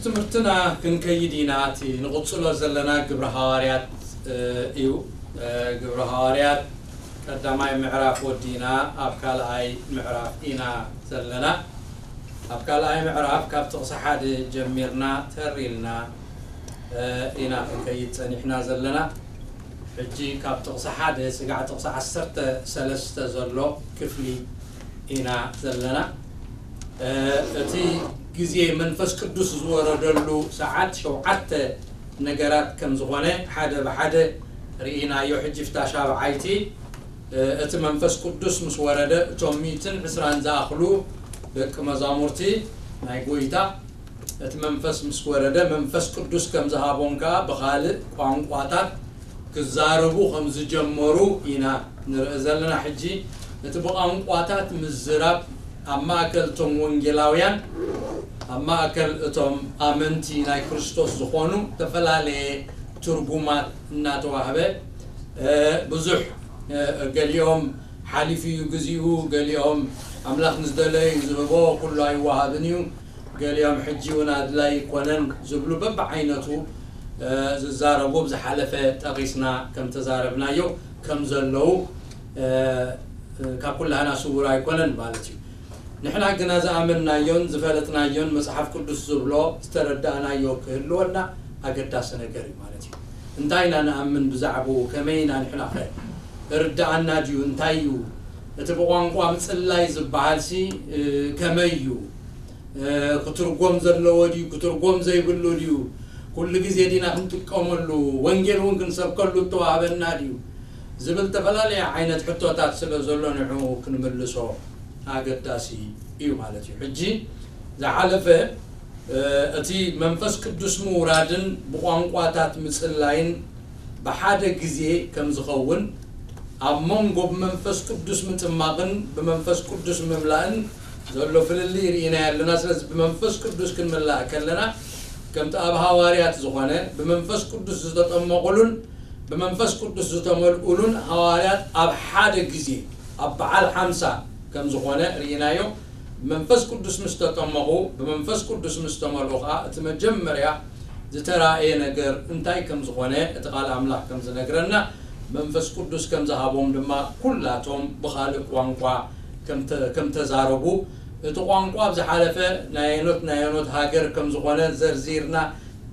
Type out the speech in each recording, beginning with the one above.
ትምህርትና ክንከይድ ኢና። እቲ ንቕጽሎ ዘለና ግብረ ሃዋርያት እዩ። ግብረ ሃዋርያት ቀዳማይ ምዕራፍ ወዲና ኣብ ካልኣይ ምዕራፍ ኢና ዘለና። ኣብ ካልኣይ ምዕራፍ ካብ ጥቕሲ ሓደ ጀሚርና ተሪልና ኢና ክንከይድ ጸኒሕና ዘለና። ሕጂ ካብ ጥቕሲ ሓደ ስጋዕ ጥቕሲ ዓሰርተ ሰለስተ ዘሎ ክፍሊ ኢና ዘለና። እቲ ግዜ መንፈስ ቅዱስ ዝወረደሉ ሰዓት ሸውዓተ ነገራት ከም ዝኾነ ሓደ ብሓደ ርኢናዮ። ሕጂ ፍታ ሻብዓይቲ፣ እቲ መንፈስ ቅዱስ ምስ ወረደ እቶም ሚእትን ዕስራን ዝኣኽሉ ደቂ መዛሙርቲ ናይ ጎይታ እቲ መንፈስ ምስ ወረደ መንፈስ ቅዱስ ከም ዝሃቦም ከኣ ብኻልእ ቋንቋታት ክዛረቡ ከም ዝጀመሩ ኢና ንርኢ ዘለና። ሕጂ እቲ ብቋንቋታት ምዝራብ ኣብ ማእከል እቶም ወንጌላውያን፣ ኣብ ማእከል እቶም ኣመንቲ ናይ ክርስቶስ ዝኾኑ ዝተፈላለየ ትርጉማት እናተዋህበ ብዙሕ፣ ገሊኦም ሓሊፉ እዩ ግዚኡ፣ ገሊኦም ኣምላኽ ንዝደለዮ እዩ ዝህቦ፣ ኩሉ ኣይወሃብን እዩ፣ ገሊኦም ሕጂ እውን ኣድላይ ይኮነን ዝብሉ በብዓይነቱ ዝዛረቡ ኣብ ዝሓለፈ ጠቒስና ከም ተዛረብናዮ ከም ዘለዉ ካብ ኩላህና ስውር ኣይኮነን ማለት እዩ። ንሕና ግና ዝኣመንናዮን ዝፈለጥናዮን መጽሓፍ ቅዱስ ዝብሎ ዝተረዳእናዮ ክህልወና ኣገዳሲ ነገር እዩ ማለት እዩ። እንታይ ኢና ንኣምን ብዛዕባኡ? ከመይ ኢና ንሕና ኸ እርዳኣና ድዩ? እንታይ እዩ እቲ ብቋንቋ ምጽላይ ዝበሃል ሲ ከመይ እዩ? ክትርጎም ዘለዎ ድዩ? ክትርጎም ዘይብሉ ድዩ? ኩሉ ግዜ ዲና ክንጥቀመሉ፣ ወንጌል እውን ክንሰብከሉ እተዋህበና ድዩ? ዝብል ዝተፈላለየ ዓይነት ሕቶታት ስለ ዘሎ ንዕኡ ክንምልሶ ኣገዳሲ እዩ ማለት እዩ። ሕጂ ዝሓለፈ እቲ መንፈስ ቅዱስ ምውራድን ብቋንቋታት ምጽላይን ብሓደ ግዜ ከም ዝኸውን ኣብ መንጎ ብመንፈስ ቅዱስ ምጥማቕን ብመንፈስ ቅዱስ ምምላእን ዘሎ ፍልልይ ርኢናዮ ኣለና። ስለዚ ብመንፈስ ቅዱስ ክንምላእ ከለና ከምቲ ኣብ ሃዋርያት ዝኾነ ብመንፈስ ቅዱስ ዝተጠመቑሉን ብመንፈስ ቅዱስ ዝተመልኡሉን ሃዋርያት ኣብ ሓደ ግዜ ኣብ በዓል ሓምሳ ከም ዝኾነ ርኢናዮ። ብመንፈስ ቅዱስ ምስ ተጠመቑ፣ ብመንፈስ ቅዱስ ምስ ተመልኡ ኸዓ እቲ መጀመርያ ዝተራእየ ነገር እንታይ ከም ዝኾነ እቲ ቃል ኣምላኽ ከም ዝነግረና፣ መንፈስ ቅዱስ ከም ዝሃቦም ድማ ኩላቶም ብኻልእ ቋንቋ ከም ተ-፣ ከም ተዛረቡ፣ እቲ ቋንቋ ኣብ ዝሓለፈ ናይ ኣየኖት ናይ ኣየኖት ሃገር ከም ዝኾነ ዘርዚርና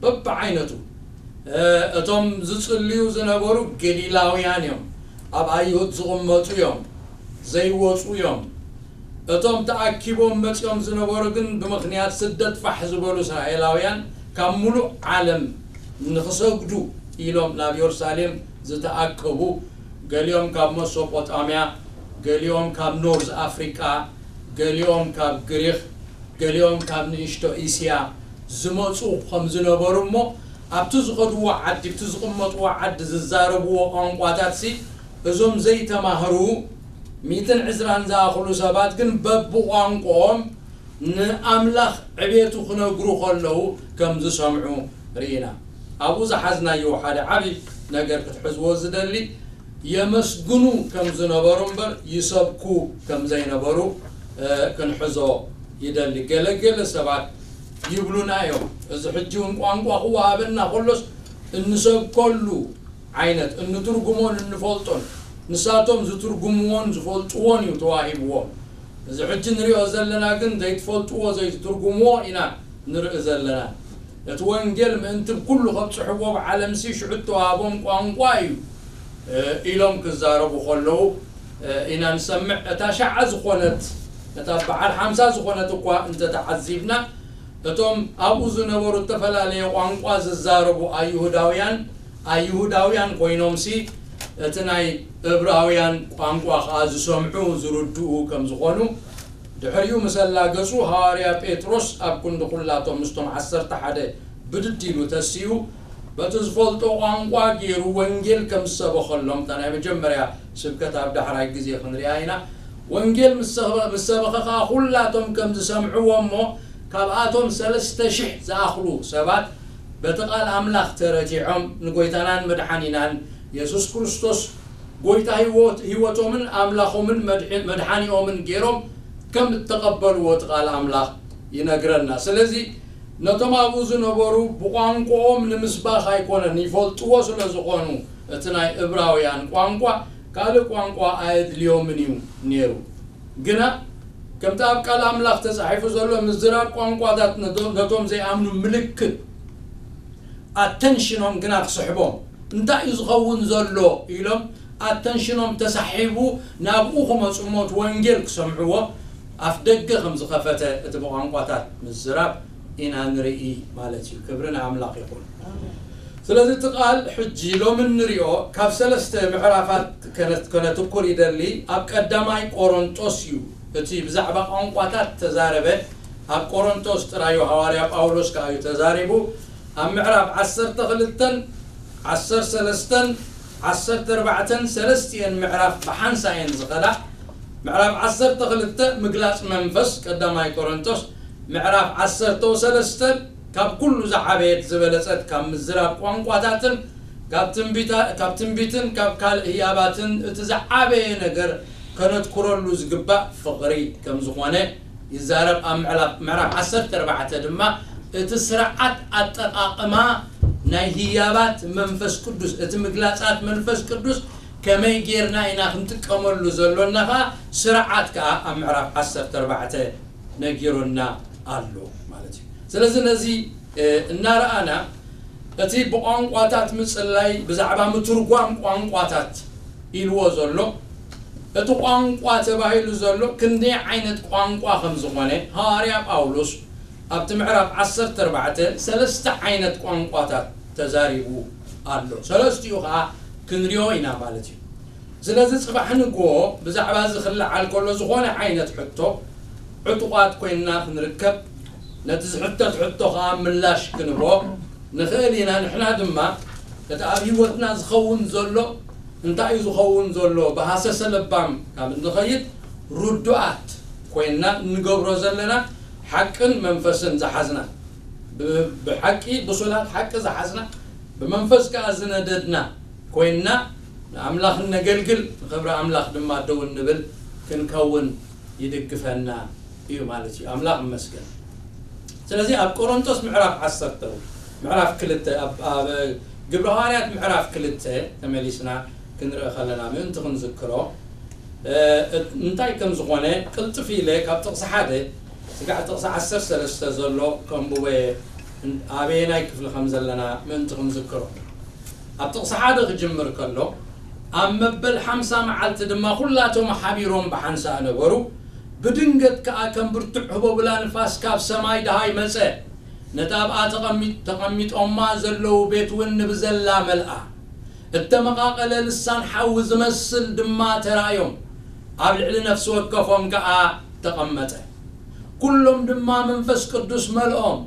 በብዓይነቱ እቶም ዝጽልዩ ዝነበሩ ገሊላውያን እዮም፣ ኣብ ኣይሁድ ዝቕመጡ እዮም፣ ዘይወጹ እዮም። እቶም ተኣኪቦም መጺኦም ዝነበሩ ግን ብምኽንያት ስደት ፋሕ ዝበሉ እስራኤላውያን ካብ ምሉእ ዓለም ንኽሰግዱ ኢሎም ናብ የሩሳሌም ዝተኣከቡ፣ ገሊኦም ካብ መሶጶጣምያ፣ ገሊኦም ካብ ኖርዝ ኣፍሪቃ፣ ገሊኦም ካብ ግሪኽ፣ ገሊኦም ካብ ንእሽቶ እስያ ዝመጹ ከም ዝነበሩ እሞ ኣብቲ ዝኸድዎ ዓዲ፣ ኣብቲ ዝቕመጥዎ ዓዲ ዝዛረብዎ ቋንቋታት ሲ እዞም ዘይተማህሩ ሚእትን ዕስራን ዝኣኽሉ ሰባት ግን በብቋንቋኦም ንኣምላኽ ዕቤቱ ክነግሩ ከለዉ ከም ዝሰምዑ ርኢና። ኣብኡ ዝሓዝናዮ ሓደ ዓቢ ነገር ክትሕዝዎ ዝደሊ የመስግኑ ከም ዝነበሩ እምበር ይሰብኩ ከም ዘይነበሩ ክንሕዞ ይደሊ። ገለገለ ሰባት ይብሉና እዮም፣ እዚ ሕጂ እውን ቋንቋ ክወሃበና ከሎስ እንሰብከሉ ዓይነት እንትርጉሞን እንፈልጦን ንሳቶም ዝትርጉምዎን ዝፈልጥዎን እዩ ተዋሂብዎም። እዚ ሕጂ ንሪኦ ዘለና ግን ዘይትፈልጥዎ ዘይትትርጉምዎ ኢና ንርኢ ዘለና። እቲ ወንጌል ምእንቲ ኩሉ ከብጽሕዎ ብዓለምሲ ሽዑ እተዋህቦም ቋንቋ እዩ ኢሎም ክዛረቡ ከለዉ ኢና ንሰምዕ። እታ ሻዓ ዝኾነት፣ እታ በዓል ሓምሳ ዝኾነት እኳ እንተተዓዚብና እቶም ኣብኡ ዝነበሩ እተፈላለየ ቋንቋ ዝዛረቡ ኣይሁዳውያን ኣይሁዳውያን ኮይኖምሲ እቲ ናይ እብራውያን ቋንቋ ኸኣ ዝሰምዑ ዝርድኡ ከም ዝኾኑ ድሕሪኡ ምስ ኣላገጹ ሃዋርያ ጴጥሮስ ኣብ ክንዲ ኩላቶም ምስቶም ዓሰርተ ሓደ ብድድ ኢሉ ተሲኡ በቲ ዝፈልጦ ቋንቋ ገይሩ ወንጌል ከም ዝሰበኸሎም እታ ናይ መጀመርያ ስብከት ኣብ ዳሕራይ ግዜ ክንሪኣ ኢና። ወንጌል ምስ ሰበኸ ከዓ ኩላቶም ከም ዝሰምዕዎ እሞ ካብኣቶም ሰለስተ ሽሕ ዝኣኽሉ ሰባት በቲ ቃል ኣምላኽ ተረቲዖም ንጎይታናን መድሓኒናን የሱስ ክርስቶስ ጎይታ ህይወት ህይወቶምን ኣምላኾምን መድሓኒኦምን ገይሮም ከም እተቐበልዎ እቲ ቃል ኣምላኽ ይነግረና። ስለዚ ነቶም ኣብኡ ዝነበሩ ብቋንቋኦም ንምስባኽ ኣይኮነን፣ ይፈልጥዎ ስለ ዝኾኑ፣ እቲ ናይ እብራውያን ቋንቋ ካልእ ቋንቋ ኣየድልዮምን እዩ ነይሩ። ግና ከምቲ ኣብ ቃል ኣምላኽ ተጻሒፉ ዘሎ፣ ምዝራብ ቋንቋታት ነቶ-፣ ነቶም ዘይኣምኑ ምልክት፣ ኣተንሽኖም ግና ክስሕቦም፣ እንታይ እዩ ዝኸውን ዘሎ ኢሎም ኣተንሽኖም ተሳሒቡ ናብኡ ክመጹ እሞ እቲ ወንጌል ክሰምዕዎ ኣፍ ደገ ከም ዝኸፈተ እቲ ብቋንቋታት ምዝራብ ኢና ንርኢ ማለት እዩ። ክብሪ ንኣምላኽ ይኹን። ስለዚ እቲ ቃል ሕጂ ሎሚ እንሪኦ ካብ ሰለስተ ምዕራፋት ከነ-፣ ከነትኩር ይደሊ። ኣብ ቀዳማይ ቆሮንጦስ እዩ እቲ ብዛዕባ ቋንቋታት ተዛረበ። ኣብ ቆሮንጦስ ጥራዩ ሃዋርያ ጳውሎስ ከኣ እዩ ተዛሪቡ። ኣብ ምዕራፍ ዓሰርተ ክልተን ዓሰርተ ሰለስተን ዓሰርተ ኣርባዕተን ሰለስቲኤን ምዕራፍ ብሓንሳ እየን ዝኸዳ። ምዕራፍ ዓሰርተ ክልተ ምግላጽ መንፈስ ቀዳማይ ቆሮንጦስ፣ ምዕራፍ ዓሰርተ ሰለስተ ካብ ኩሉ ዝዓበየት ዝበለጸት ካብ ምዝራብ ቋንቋታትን ካብ ትንቢታ-፣ ካብ ትንቢትን ካብ ካልእ ህያባትን እቲ ዝዓበየ ነገር ከነትኩረሉ ዝግባእ ፍቕሪ ከም ዝኾነ ይዛረብ። ኣብ ምዕራፍ፣ ምዕራፍ ዓሰርተ ኣርባዕተ ድማ እቲ ስርዓት ኣጠቓቕማ ናይ ህያባት መንፈስ ቅዱስ፣ እቲ ምግላጻት መንፈስ ቅዱስ ከመይ ጌርና ኢና ክንጥቀመሉ ዘሎና ኸኣ ስርዓት ከኣ ኣብ ምዕራፍ ዓሰርተ ኣርባዕተ ነጊሩና ኣሎ ማለት እዩ። ስለዚ ነዚ፣ እ፣ እናረኣና እቲ ብቋንቋታት ምጽላይ ብዛዕባ ምትርጓም ቋንቋታት ኢልዎ ዘሎ፣ እቲ ቋንቋ ተባሂሉ ዘሎ ክንደይ ዓይነት ቋንቋ ከም ዝኾነ ሃዋርያ ጳውሎስ ኣብቲ ምዕራፍ ዓሰርተ ኣርባዕተ ሰለስተ ዓይነት ቋንቋታት ተዛሪቡ ኣሎ። ሰለስቲኡ ኸኣ ክንሪኦ ኢና ማለት እዩ። ስለዚ ጽባሕ ንግሆ ብዛዕባ እዚ ክለዓል ከሎ ዝኾነ ዓይነት ሕቶ ዕጡቓት ኮይንና ክንርከብ፣ ነቲ ዝሕተት ሕቶ ኸኣ ምላሽ ክንቦ ንኽእል ኢና። ንሕና ድማ እቲ ኣብ ህይወትና ዝኸውን ዘሎ እንታይ እዩ ዝኸውን ዘሎ ብሃሰሰ ለባም ካብ እንኸይድ ርዱኣት ኮይንና እንገብሮ ዘለና ሓቅን መንፈስን ዝሓዝና፣ ብ-፣ ብሓቂ ብሱላት ሓቂ ዝሓዝና፣ ብመንፈስ ከኣ ዝነደድና ኮይንና ንኣምላኽ እነገልግል፣ ንኽብሪ ኣምላኽ ድማ ደው እንብል ክንከውን ይድግፈና እዩ ማለት እዩ። ኣምላኽ ይመስገን። ስለዚ ኣብ ቆሮንቶስ ምዕራፍ ዓሰርተ፣ ምዕራፍ ክልተ፣ ኣብ፣ ኣብ ግብረ ሃዋርያት ምዕራፍ ክልተ ተመሊስና ክንርኢ ከለና ምእንቲ ክንዝክሮ፣ እ፣ እንታይ ከም ዝኾነ ቅልጥፍ ኢለ ካብ ጥቕሲ ሓደ ስጋዕ ጥቕሲ ዓሰርተ ሰለስተ ዘሎ ከንብቦ እየ፣ ኣበየናይ ክፍሊ ከም ዘለና ምእንቲ ክንዝክሮ። ኣብ ጥቕሲ ሓደ ክጅምር ከሎ፣ ኣብ መበል ሓምሳ መዓልቲ ድማ ኩላቶም ሓቢሮም ብሓንሳእ ነበሩ። ብድንገት ከኣ ከም ብርቱዕ ህቦብላ ንፋስ ካብ ሰማይ ደሃይ መጸ። ነቲ ኣብኣ ተቐሚ-፣ ተቐሚጦማ ዘለዉ ቤት እውን ንብዘላ መልኣ። እተመቓቐለ ልሳን ሓዊ ዝመስል ድማ ተራእዮም። ኣብ ልዕሊ ነፍሲ ወከፎም ከኣ ተቐመጠ። ኩሎም ድማ መንፈስ ቅዱስ መልኦም።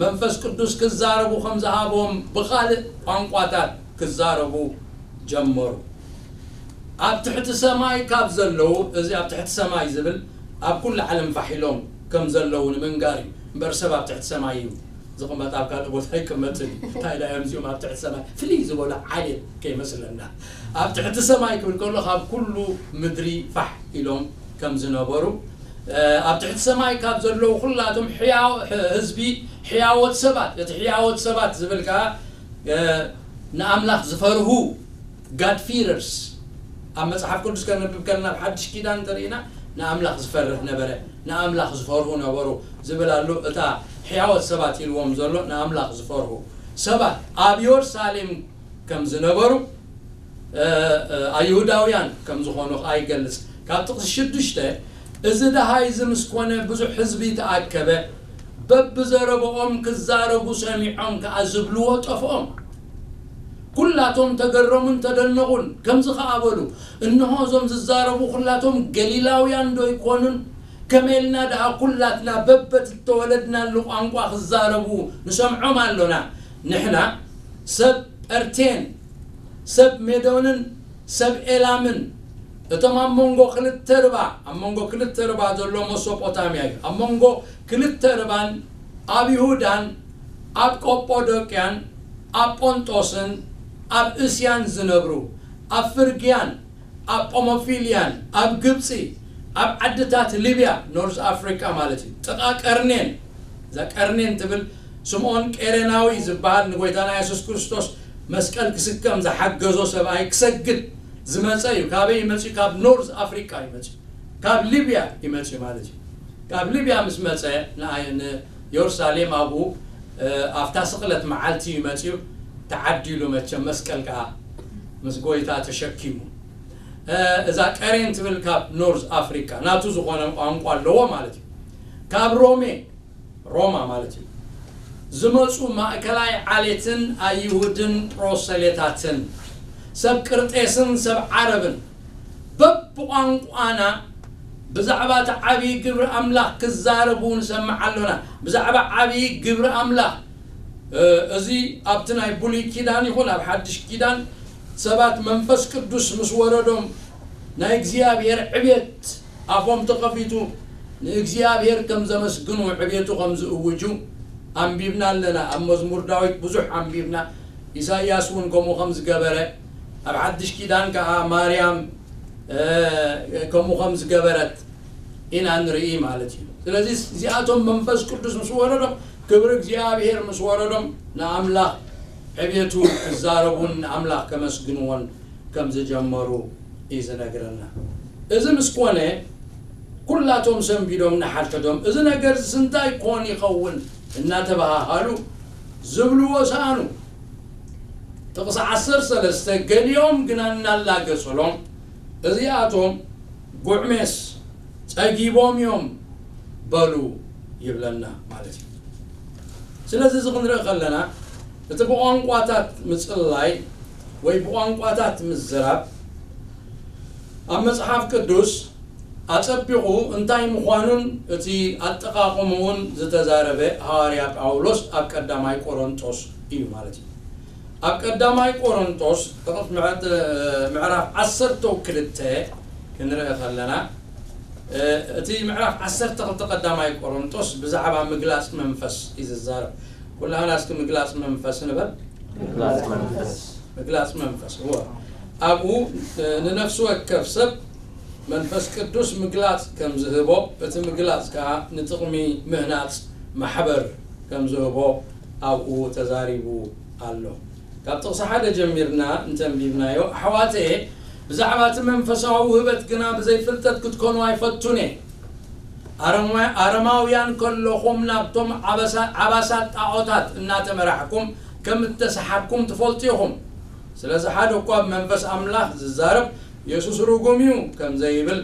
መንፈስ ቅዱስ ክዛረቡ ከም ዝሃቦም ብኻልእ ቋንቋታት ክዛረቡ ጀመሩ። ኣብ ትሕቲ ሰማይ ካብ ዘለዉ፣ እዚ ኣብ ትሕቲ ሰማይ ዝብል ኣብ ኩሉ ዓለም ፋሕ ኢሎም ከም ዘለዉ ንምንጋር እዩ። እምበር ሰብ ኣብ ትሕቲ ሰማይ እዩ ዝቕመጥ፣ ኣብ ካልእ ቦታ ኣይቅመጥን እዩ። እንታይ ደኣ እዮም እዚኦም ኣብ ትሕቲ ሰማይ ፍልይ ዝበሉ ዓሌት ከይመስለና። ኣብ ትሕቲ ሰማይ ክብል ከሎ ካብ ኩሉ ምድሪ ፋሕ ኢሎም ከም ዝነበሩ፣ እ፣ ኣብ ትሕቲ ሰማይ ካብ ዘለዉ ኩላቶም ሕያው-፣ ሕ-፣ ህዝቢ ሕያዎት ሰባት፣ እቲ ሕያዎት ሰባት ዝብል ከኣ፣ እ፣ ንኣምላኽ ዝፈርሁ፣ God fearers፣ ኣብ መጽሓፍ ቅዱስ ከነንብብ ከለና ኣብ ሓድሽ ኪዳን እንተርኢና ንኣምላኽ ዝፈርህ ነበረ፣ ንኣምላኽ ዝፈርሁ ነበሩ ዝብል ኣሎ። እታ ሕያዎት ሰባት ኢልዎም ዘሎ ንኣምላኽ ዝፈርሁ ሰባት ኣብ የሩሳሌም ከም ዝነበሩ፣ እ፣ እ፣ ኣይሁዳውያን ከም ዝኾኑ ኸኣ ይገልጽ። ካብ ጥቕሲ ሽዱሽተ፣ እዚ ደሃይ እዚ ምስ ኮነ ብዙሕ ህዝቢ ተኣከበ፣ በብዘረብኦም ክዛረቡ ሰሚዖም ከኣ ዝብልዎ ጠፍኦም። ኩላቶም ተገረሙን ተደነቑን፣ ከምዚ ኸኣ በሉ፣ እንሆ እዞም ዝዛረቡ ኩላቶም ገሊላውያን ዶ ኣይኮኑን? ከመይ ኢልና ደኣ ኩላትና በበት እተወለድናሉ ቋንቋ ክዛረቡ ንሰምዖም ኣሎና? ንሕና ሰብ ጴርቴን፣ ሰብ ሜዶንን ሰብ ኤላምን፣ እቶም ኣብ መንጎ ክልተ ርባ፣ ኣብ መንጎ ክልተ ርባ ዘሎ መሶጶታምያ እዩ። ኣብ መንጎ ክልተ ርባን ኣብ ይሁዳን ኣብ ቆጶዶቅያን ኣብ ጶንጦስን ኣብ እስያን ዝነብሩ፣ ኣብ ፍርግያን ኣብ ጳሙፊልያን ኣብ ግብጺ ኣብ ዓድታት ሊብያ፣ ኖርዝ ኣፍሪቃ ማለት እዩ፣ ጥቓ ቀርኔን እዛ ቀርኔን ትብል፣ ስምዖን ቄሬናዊ ዝበሃል ንጎይታና የሱስ ክርስቶስ መስቀል ክስከም ዝሓገዞ ሰብኣይ ክሰግድ ዝመጸ እዩ። ካበይ ይመጽእ እዩ? ካብ ኖርዝ ኣፍሪቃ ይመጽእ እዩ። ካብ ሊብያ ይመጽእ እዩ ማለት እዩ። ካብ ሊብያ ምስ መጸ ንኣይ-፣ ንየሩሳሌም ኣብኡ፣ እ፣ ኣብታ ስቕለት መዓልቲ እዩ መጺኡ። ተዓዲሉ መቸም መስቀል ከኣ ምስ ጎይታ ተሸኪሙ። እ፣ እዛ ቀሬን ትብል ካብ ኖርዝ ኣፍሪቃ ናቱ ዝኾነ ቋንቋ ኣለዎ ማለት እዩ። ካብ ሮሜ፣ ሮማ ማለት እዩ፣ ዝመጹ ማእከላይ ዓሌትን ኣይሁድን ፕሮሰሌታትን፣ ሰብ ቅርጤስን ሰብ ዓረብን፣ በብቋንቋና ብዛዕባ እቲ ዓብዪ ግብሪ ኣምላኽ ክዛረቡ ንሰምዕ ኣሎና። ብዛዕባ ዓብዪ ግብሪ ኣምላኽ፣ እ፣ እዚ ኣብቲ ናይ ብሉይ ኪዳን ይኹን ኣብ ሓድሽ ኪዳን ሰባት መንፈስ ቅዱስ ምስ ወረዶም ናይ እግዚኣብሔር ዕቤት ኣፎም ተኸፊቱ ንእግዚኣብሔር ከም ዘመስግኑ፣ ዕቤቱ ከም ዝእውጁ ኣንቢብና ኣለና። ኣብ መዝሙር ዳዊት ብዙሕ ኣንቢብና። ኢሳይያስ እውን ከምኡ ከም ዝገበረ፣ ኣብ ሓድሽ ኪዳን ከኣ ማርያም፣ እ፣ ከምኡ ከም ዝገበረት ኢና ንርኢ ማለት እዩ። ስለዚ እዚኣቶም መንፈስ ቅዱስ ምስ ወረዶም፣ ክብሪ እግዚኣብሔር ምስ ወረዶም፣ ንኣምላኽ ዕቤቱ ክዛረቡን ንኣምላኽ ከመስግንዎን ከም ዝጀመሩ እዩ ዝነግረና። እዚ ምስ ኮነ፣ ኩላቶም ሰንቢዶም ንሓድሕዶም፣ "እዚ ነገር እዚ እንታይ ኮን ይኸውን?" እናተባሃሃሉ ዝብልዎ ሰኣኑ። ጥቕሲ ዓሰርተ ሰለስተ፣ ገሊኦም ግና እናላገጹሎም፣ "እዚኣቶም ጉዕሜስ ጸጊቦም እዮም" በሉ ይብለና ማለት እዩ። ስለዚ እዚ ክንርኢ ከለና፣ እቲ ብቋንቋታት ምጽላይ ወይ ብቋንቋታት ምዝራብ ኣብ መጽሓፍ ቅዱስ ኣጸቢቑ እንታይ ምዃኑን እቲ ኣጠቓቕምኡን ዝተዛረበ ሃዋርያ ጳውሎስ ኣብ ቀዳማይ ቆሮንጦስ እዩ ማለት እዩ። ኣብ ቀዳማይ ቆሮንጦስ ጥቕስ ምዕ-፣ ምዕራፍ ዓሰርተ ክልተ ክንርኢ ከለና፣ እ፣ እቲ ምዕራፍ ዓሰርተ ክልተ ቀዳማይ ቆሮንጦስ ብዛዕባ ምግላጽ መንፈስ እዩ ዝዛረብ። ኩላህና እስኪ ምግላጽ መንፈስ ንበል። ምግላጽ መንፈስ። ምግላጽ መንፈስ፣ እወ። ኣብኡ፣ እ፣ ንነፍሲ ወከፍ ሰብ መንፈስ ቅዱስ ምግላጽ ከም ዝህቦ፣ እቲ ምግላጽ ከኣ ንጥቕሚ ምህናጽ ማሕበር ከም ዝህቦ ኣብኡ ተዛሪቡ ኣሎ። ካብ ጥቕሲ ሓደ ጀሚርና እንተንቢብናዮ፣ ኣሕዋተየ፣ ብዛዕባ እቲ መንፈሳዊ ውህበት ግና ብዘይ ፍልጠት ክትኮኑ ኣይፈቱን እየ። ኣረማ-፣ ኣረማውያን ከለኹም ናብቶም ዓበሳ-፣ ዓባሳት ጣዖታት እናተመራሕኩም ከም እተሰሓብኩም ትፈልጡ ኢኹም። ስለዚ ሓደ እኳ ብመንፈስ ኣምላኽ ዝዛረብ የሱስ ርጉም እዩ ከም ዘይብል፣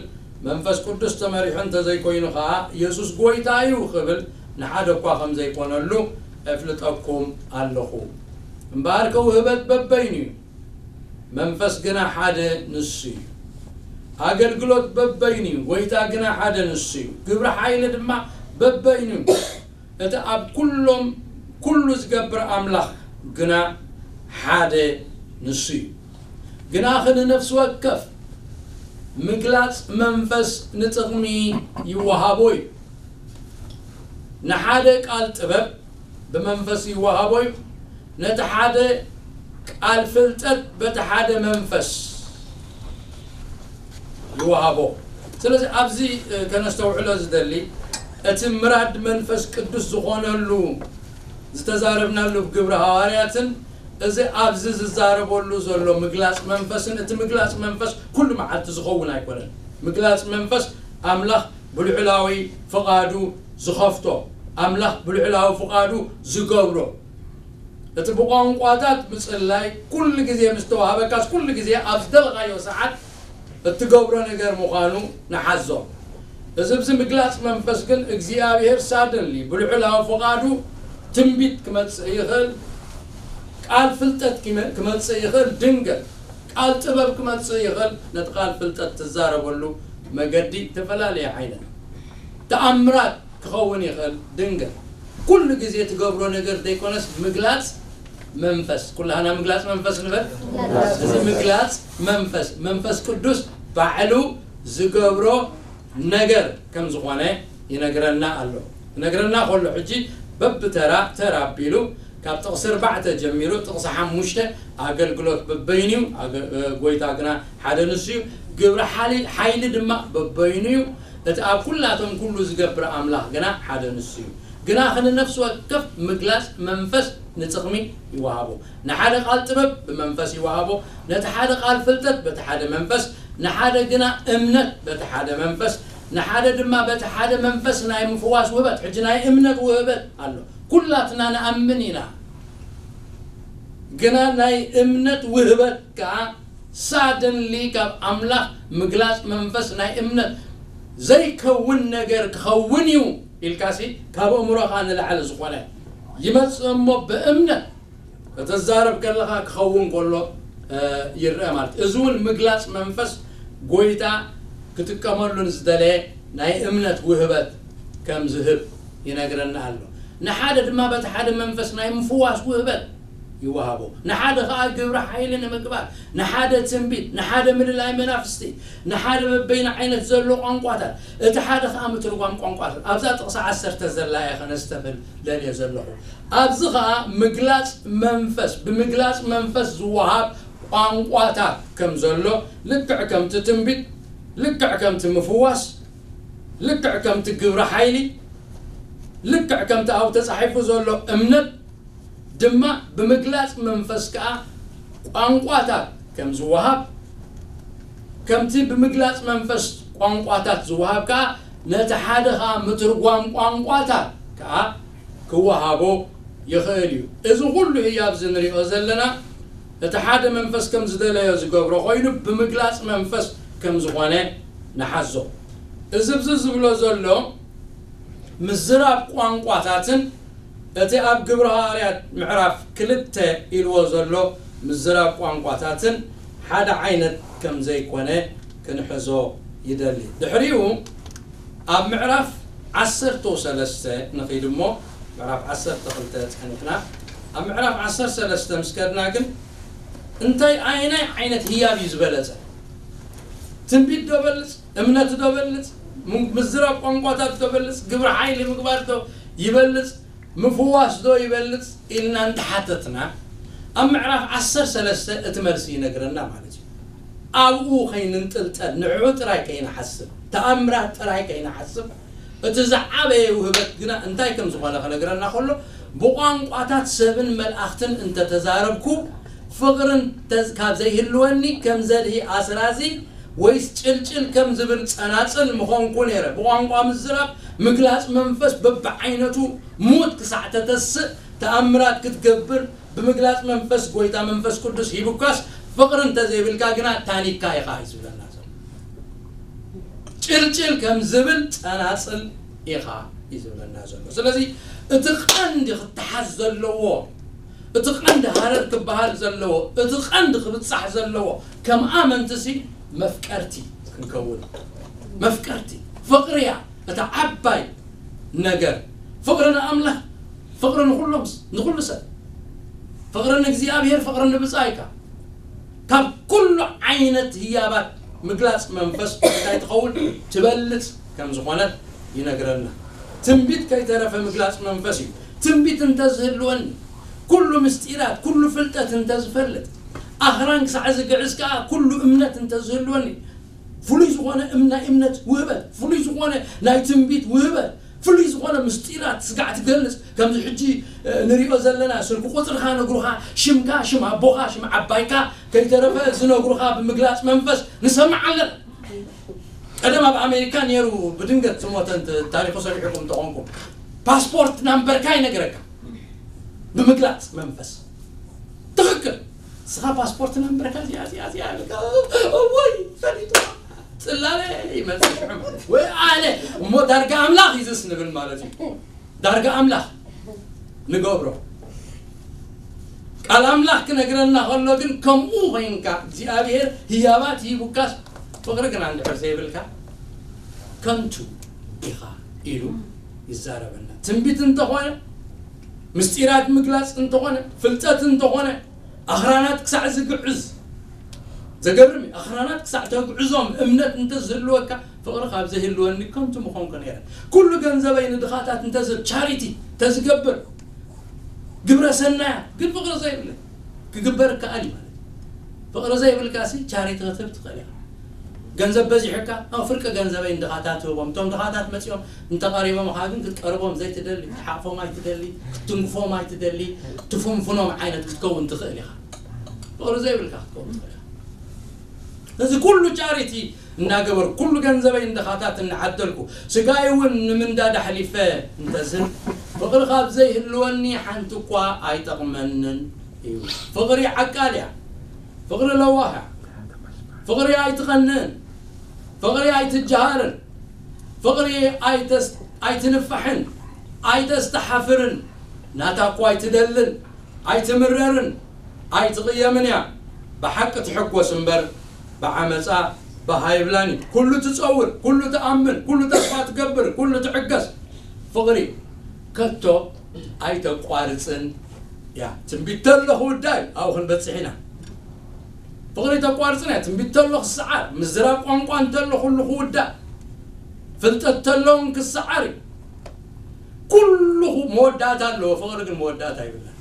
መንፈስ ቅዱስ ተመሪሑ እንተዘይኮይኑ ኸኣ የሱስ ጐይታ እዩ ክብል ንሓደ እኳ ከም ዘይኮነሉ እፍልጠኩም ኣለኹ። እምበኣርከ ውህበት በበይኑ እዩ፣ መንፈስ ግና ሓደ ንሱ እዩ። ኣገልግሎት በበይኑ እዩ፣ ጐይታ ግና ሓደ ንሱ እዩ። ግብሪ ሓይሊ ድማ በበይኑ እዩ። እቲ ኣብ ኩሎም ኩሉ ዝገብር ኣምላኽ ግና ሓደ ንሱ እዩ። ግናኸ ንነፍሲ ወከፍ ምግላጽ መንፈስ ንጥቕሚ ይወሃቦ እዩ። ንሓደ ቃል ጥበብ ብመንፈስ ይወሃቦ እዩ። ነቲ ሓደ ቃል ፍልጠት በቲ ሓደ መንፈስ ይወሃቦ። ስለዚ ኣብዚ፣ እ፣ ከነስተውዕሎ ዝደሊ፣ እቲ ምራድ መንፈስ ቅዱስ ዝኾነሉ ዝተዛረብናሉ ግብረ ሃዋርያትን እዚ ኣብዚ ዝዛረበሉ ዘሎ ምግላጽ መንፈስን፣ እቲ ምግላጽ መንፈስ ኩሉ መዓልቲ ዝኸውን ኣይኮነን። ምግላጽ መንፈስ ኣምላኽ ብልዑላዊ ፍቓዱ ዝኸፍቶ፣ ኣምላኽ ብልዑላዊ ፍቓዱ ዝገብሮ፣ እቲ ብቋንቋታት ምጽላይ ኩሉ ግዜ ምስ ተዋህበካስ ኩሉ ግዜ ኣብ ዝደለኻዮ ሰዓት እትገብሮ ነገር ምዃኑ ንሓዞ። እዚ ኣብዚ ምግላጽ መንፈስ ግን እግዚኣብሔር ሳደንሊ ብልዑላዊ ፍቓዱ ትንቢት ክመጽእ ይኽእል፣ ቃል ፍልጠት ክመ-፣ ክመጽእ ይኽእል፣ ድንገት ቃል ጥበብ ክመጽእ ይኽእል። ነቲ ቃል ፍልጠት ትዛረበሉ መገዲ ዝተፈላለየ ዓይነት ተኣምራት ክኸውን ይኽእል። ድንገት ኩሉ ግዜ ትገብሮ ነገር ዘይኮነስ ምግላጽ መንፈስ፣ ኩላህና ምግላጽ መንፈስ ንበል። እዚ ምግላጽ መንፈስ፣ መንፈስ ቅዱስ ባዕሉ ዝገብሮ ነገር ከም ዝኾነ ይነግረና ኣሎ። ይነግረና ከሎ ሕጂ በብተራ ተራ ኣቢሉ ካብ ጥቕሲ ኣርባዕተ ጀሚሩ ጥቕሲ ሓሙሽተ ኣገልግሎት በበይኑ እዩ፣ ኣገ-፣ እ፣ ጎይታ ግና ሓደ ንሱ እዩ። ግብሪ ሓሊ-፣ ሓይሊ ድማ በበይኑ እዩ። እቲ ኣብ ኩላቶም ኩሉ ዝገብር ኣምላኽ ግና ሓደ ንሱ እዩ። ግናኸ ንነፍሲ ወከፍ ምግላጽ መንፈስ ንጥቕሚ ይወሃቦ። ንሓደ ቃል ጥበብ ብመንፈስ ይወሃቦ፣ ነቲ ሓደ ቃል ፍልጠት በቲ ሓደ መንፈስ፣ ንሓደ ግና እምነት በቲ ሓደ መንፈስ፣ ንሓደ ድማ በቲ ሓደ መንፈስ ናይ ምፍዋስ ውህበት። ሕጂ ናይ እምነት ውህበት ኣሎ። ኩላትና ንኣምን ኢና፣ ግና ናይ እምነት ውህበት ከኣ ሳደንሊ ካብ ኣምላኽ ምግላጽ መንፈስ ናይ እምነት ዘይከውን ነገር ክኸውን እዩ ኢልካሲ ካብ ኣእምሮኻ ንላዕሊ ዝኾነ ይመጽእ እሞ ብእምነት ከተዛረብ ከለኻ ክኸውን ከሎ ይረአ ማለት። እዚ እውን ምግላጽ መንፈስ ጎይታ ክጥቀመሉን ዝደለየ ናይ እምነት ውህበት ከም ዝህብ ይነግረና ኣሎ። ንሓደ ድማ በቲ ሓደ መንፈስ ናይ ምፍዋስ ውህበት ይወሃቦ፣ ንሓደ ኸዓ ግብሪ ሓይሊ ንምግባር፣ ንሓደ ትንቢት፣ ንሓደ ምልላይ መናፍስቲ፣ ንሓደ በበይኑ ዓይነት ዘሎ ቋንቋታት፣ እቲ ሓደ ኸዓ ምትርጓም ቋንቋታት። ኣብዛ ጥቕሲ ዓሰርተ ዘላ እየ ከነስተብል ደልየ ዘለኹ። ኣብዚ ኸዓ ምግላጽ መንፈስ፣ ብምግላጽ መንፈስ ዝወሃብ ቋንቋታት ከም ዘሎ፣ ልክዕ ከምቲ ትንቢት፣ ልክዕ ከምቲ ምፍዋስ፣ ልክዕ ከምቲ ግብሪ ሓይሊ፣ ልክዕ ከምቲ ኣብኡ ተጻሒፉ ዘሎ እምነት ድማ ብምግላጽ መንፈስ ከኣ ቋንቋታት ከም ዝወሃብ፣ ከምቲ ብምግላጽ መንፈስ ቋንቋታት ዝወሃብ ከኣ ነቲ ሓደ ከኣ ምትርጓም ቋንቋታት ከኣ ክወሃቦ ይኽእል እዩ። እዚ ኩሉ ህያብ እዚ ንሪኦ ዘለና እቲ ሓደ መንፈስ ከም ዝደለዮ ዝገብሮ ኮይኑ ብምግላጽ መንፈስ ከም ዝኾነ ንሓዞ። እዚ ብዚ ዝብሎ ዘሎ ምዝራብ ቋንቋታትን እቲ ኣብ ግብረ ሃዋርያት ምዕራፍ ክልተ ኢልዎ ዘሎ ምዝራብ ቋንቋታትን ሓደ ዓይነት ከም ዘይኮነ ክንሕዞ ይደሊ። ድሕሪኡ ኣብ ምዕራፍ ዓሰርተ ሰለስተ ንኺድ እሞ፣ ምዕራፍ ዓሰርተ ክልተ ጸኒሕና፣ ኣብ ምዕራፍ ዓሰርተ ሰለስተ ምስ ከድና ግን እንታይ ኣየናይ ዓይነት ህያብ እዩ ዝበለጸ? ትንቢት ዶ በልጽ? እምነት ዶ በልጽ? ም-፣ ምዝራብ ቋንቋታት ዶ በልጽ? ግብሪ ሓይሊ ምግባር ዶ ይበልጽ? ምፍዋስ ዶ ይበልጽ? ኢልና እንተሓተትና፣ ኣብ ምዕራፍ ዓሰርተ ሰለስተ እቲ መልሲ ይነግረና ማለት እዩ። ኣብኡ ከይንንጥልጠል፣ ንዕኡ ጥራይ ከይንሓስብ፣ ተኣምራት ጥራይ ከይንሓስብ፣ እቲ ዝዓበየ ውህበት ግና እንታይ ከም ዝኾነ ክነግረና ከሎ፣ ብቋንቋታት ሰብን መልኣኽትን እንተተዛረብኩ፣ ፍቕርን ተዝ-፣ ካብ ዘይህልወኒ ከም ዘድሂ ኣስራዚ ወይስ ጭልጭል ከም ዝብል ጸናጽል ምኾንኩ ነይረ። ብቋንቋ ምዝራብ፣ ምግላጽ መንፈስ በብዓይነቱ፣ ሙት ክሳዕ ተተስእ፣ ተኣምራት ክትገብር፣ ብምግላጽ መንፈስ ጎይታ መንፈስ ቅዱስ ሂቡካስ፣ ፍቕሪ እንተዘይብልካ ግና ታኒካ ኢኻ እዩ ዝብለና ዘሎ። ጭልጭል ከም ዝብል ጸናጽል ኢኻ እዩ ዝብለና ዘሎ። ስለዚ እቲ ቀንዲ ክተሓዝ ዘለዎ፣ እቲ ቀንዲ ሃረር ክበሃል ዘለዎ፣ እቲ ቀንዲ ክብጻሕ ዘለዎ ከም ኣመንትሲ መፍቀርቲ ክንከውን። መፍቀርቲ፣ ፍቕሪ እያ እታ ዓባይ ነገር። ፍቕሪ ንኣምላኽ፣ ፍቕሪ ንኹሎም፣ ንኹሉ ሰብ፣ ፍቕሪ ንእግዚኣብሔር፣ ፍቕሪ ንብጻይካ። ካብ ኩሉ ዓይነት ህያባት ምግላጽ መንፈስ እንታይ ትኸውን? ትበልጽ ከም ዝኾነት ይነግረና። ትንቢት ከይተረፈ ምግላጽ መንፈስ እዩ። ትንቢት እንተዝህልወኒ፣ ኩሉ ምስጢራት፣ ኩሉ ፍልጠት እንተዝፈልጥ፣ ኣኽራን ክሳዕ ዝግዕዝ ከኣ ኩሉ እምነት እንተዝህልወኒ፣ ፍሉይ ዝኾነ እም-፣ ናይ እምነት ውህበት፣ ፍሉይ ዝኾነ ናይ ትንቢት ውህበት፣ ፍሉይ ዝኾነ ምስጢራት ስጋዕ ትገልጽ፣ ከምዚ ሕጂ፣ እ፣ ንሪኦ ዘለና፣ ስልኪ ቁጽርኻ ነግሩኻ፣ ሽምካ፣ ሽም ኣቦኻ፣ ሽም ዓባይካ፣ ከይተረፈ ዝነግሩኻ ብምግላጽ መንፈስ ንሰምዕ ኣለና። ቀደም ኣብ ኣሜሪካ ነይሩ፣ ብድንገት ዝሞተ እንተ-፣ ታሪኹ ሰሚዕኩም እንተኾንኩም፣ ፓስፖርት ናምበርካ ይነግረካ ብምግላጽ መንፈስ። ትኽክል። ንስኻ ፓስፖርት ናምበርካ እዚኣ፣ እዚኣ፣ እዚኣ ኢልካ፣ እወይ፣ ፈሊጡ። ጽላለ ይመጽእ ሽዑ። ወይ ኣነ፣ እሞ ዳርጋ ኣምላኽ እዩ ዝስ ንብል ማለት እዩ። ዳርጋ ኣምላኽ ንገብሮ። ቃል ኣምላኽ ክነግረና ከሎ ግን ከምኡ ኮይንካ፣ እግዚኣብሔር ህያባት ሂቡካስ ፍቕሪ ግና እንድሕር ዘይብልካ ከንቱ ኢኻ ኢሉ ይዛረበና። ትንቢት እንተኾነ፣ ምስጢራት ምግላጽ እንተኾነ፣ ፍልጠት እንተኾነ፣ ኣኽራናት ክሳዕ ዝግዕዝ፣ ዘገርም እዩ። ኣኽራናት ክሳዕ ተግዕዞም እምነት እንተዝህልወካ፣ ፍቕሪ ካብ ዘይህልወኒ ከንቱ ምኾንኩ ነይረ። ኩሉ ገንዘበይ ንድኻታት እንተዝህብ፣ ቻሪቲ ተዝገብር፣ ግብረ ሰናያት፣ ግን ፍቕሪ ዘይብለይ ክግበር ይከኣል እዩ ማለት እዩ። ፍቕሪ ዘይብልካሲ ቻሪቲ ክትህብ ትኽእል ኢኻ። ገንዘብ በዚሑካ፣ ኣብ ፍርቂ ገንዘበይ ንድኻታት ህቦም። እቶም ድኻታት መጺኦም እንተቐሪቦምኻ ግን ክትቀርቦም ዘይትደሊ፣ ክትሓቕፎም ኣይትደሊ፣ ክትትንክፎም ኣይትደሊ፣ ትፍንፍኖም ዓይነት ክትከውን ትኽእል ኢኻ። ፍቕሪ ዘይብልካ ክትከውን ትኽእል ኢኻ። እዚ ኩሉ ቻሪቲ እናገበርኩ፣ ኩሉ ገንዘበይ ንድኻታት እናዓደልኩ፣ ስጋይ እውን ንምንዳድ ኣሕሊፈ እንተዝህብ፣ ፍቕሪ ካብ ዘይህልወኒ ሓንቲ እኳ ኣይጠቕመንን እዩ። ፍቕሪ ዓቃል እያ። ፍቕሪ ለዋህ እያ። ፍቕሪ ኣይትቐንእን። ፍቕሪ ኣይትጀሃርን። ፍቕሪ ኣይተስ-፣ ኣይትንፋሕን። ኣይተስተሓፍርን። ናታ እኳ ኣይትደልን። ኣይትምረርን። ኣይትቕየምን እያ። ብሓቂ ትሕጎስ እምበር ብዓመፃ ባህ ኣይብላን እዩ። ኩሉ ትፀውር፣ ኩሉ ትኣምን፣ ኩሉ ተስፋ ትገብር፣ ኩሉ ትዕገስ። ፍቕሪ ከቶ ኣይተቋርፅን እያ። ትንቢት ተሎ ክውዳእ እዩ። ኣብኡ ክንበፅሕ ኢና። ፍቕሪ ተቋርፅን እያ። ትንቢት ተሎ ክሰዓር፣ ምዝራብ ቋንቋ እንተሎ ኩሉ ክውዳእ፣ ፍልጠት ተሎ እውን ክሰዓር እዩ። ኩሉ መወዳእታ ኣለዎ፣ ፍቕሪ ግን መወዳእታ ይብላን።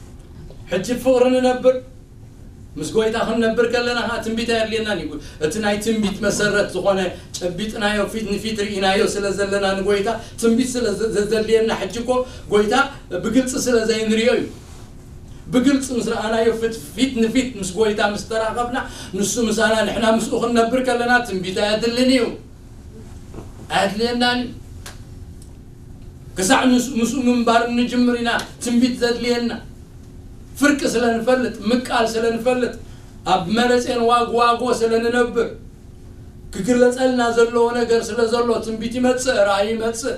ሕጂ ፍቕሪ ንነብር፣ ምስ ጎይታ ክንነብር ከለና ኸዓ ትንቢት ኣየድልየናን እዩ። እቲ ናይ ትንቢት መሰረት ዝኾነ ጨቢጥናዮ፣ ፊት ንፊት ርኢናዮ ስለ ዘለና ንጎይታ ትንቢት ስለ ዘ-፣ ዘ-፣ ዘድልየና፣ ሕጂ እኮ ጎይታ ብግልፂ ስለ ዘይንሪኦ እዩ። ብግልፂ ምስ ረኣናዮ፣ ፊት፣ ፊት ንፊት ምስ ጎይታ ምስ ተራኸብና፣ ንሱ ምሳና፣ ንሕና ምስኡ ክንነብር ከለና ትንቢት ኣየድልን እዩ። ኣየድልየናን እዩ። ክሳዕ ንስ-፣ ምስኡ ምንባር እንጅምር ኢና ትንቢት ዘድልየና። ፍርቂ ስለ ንፈልጥ፣ ምቃል ስለ ንፈልጥ፣ ኣብ መረጼን ዋግዋጎ ስለ ንነብር፣ ክግለጸልና ዘለዎ ነገር ስለ ዘሎ ትንቢት ይመጽእ፣ ራእይ ይመጽእ።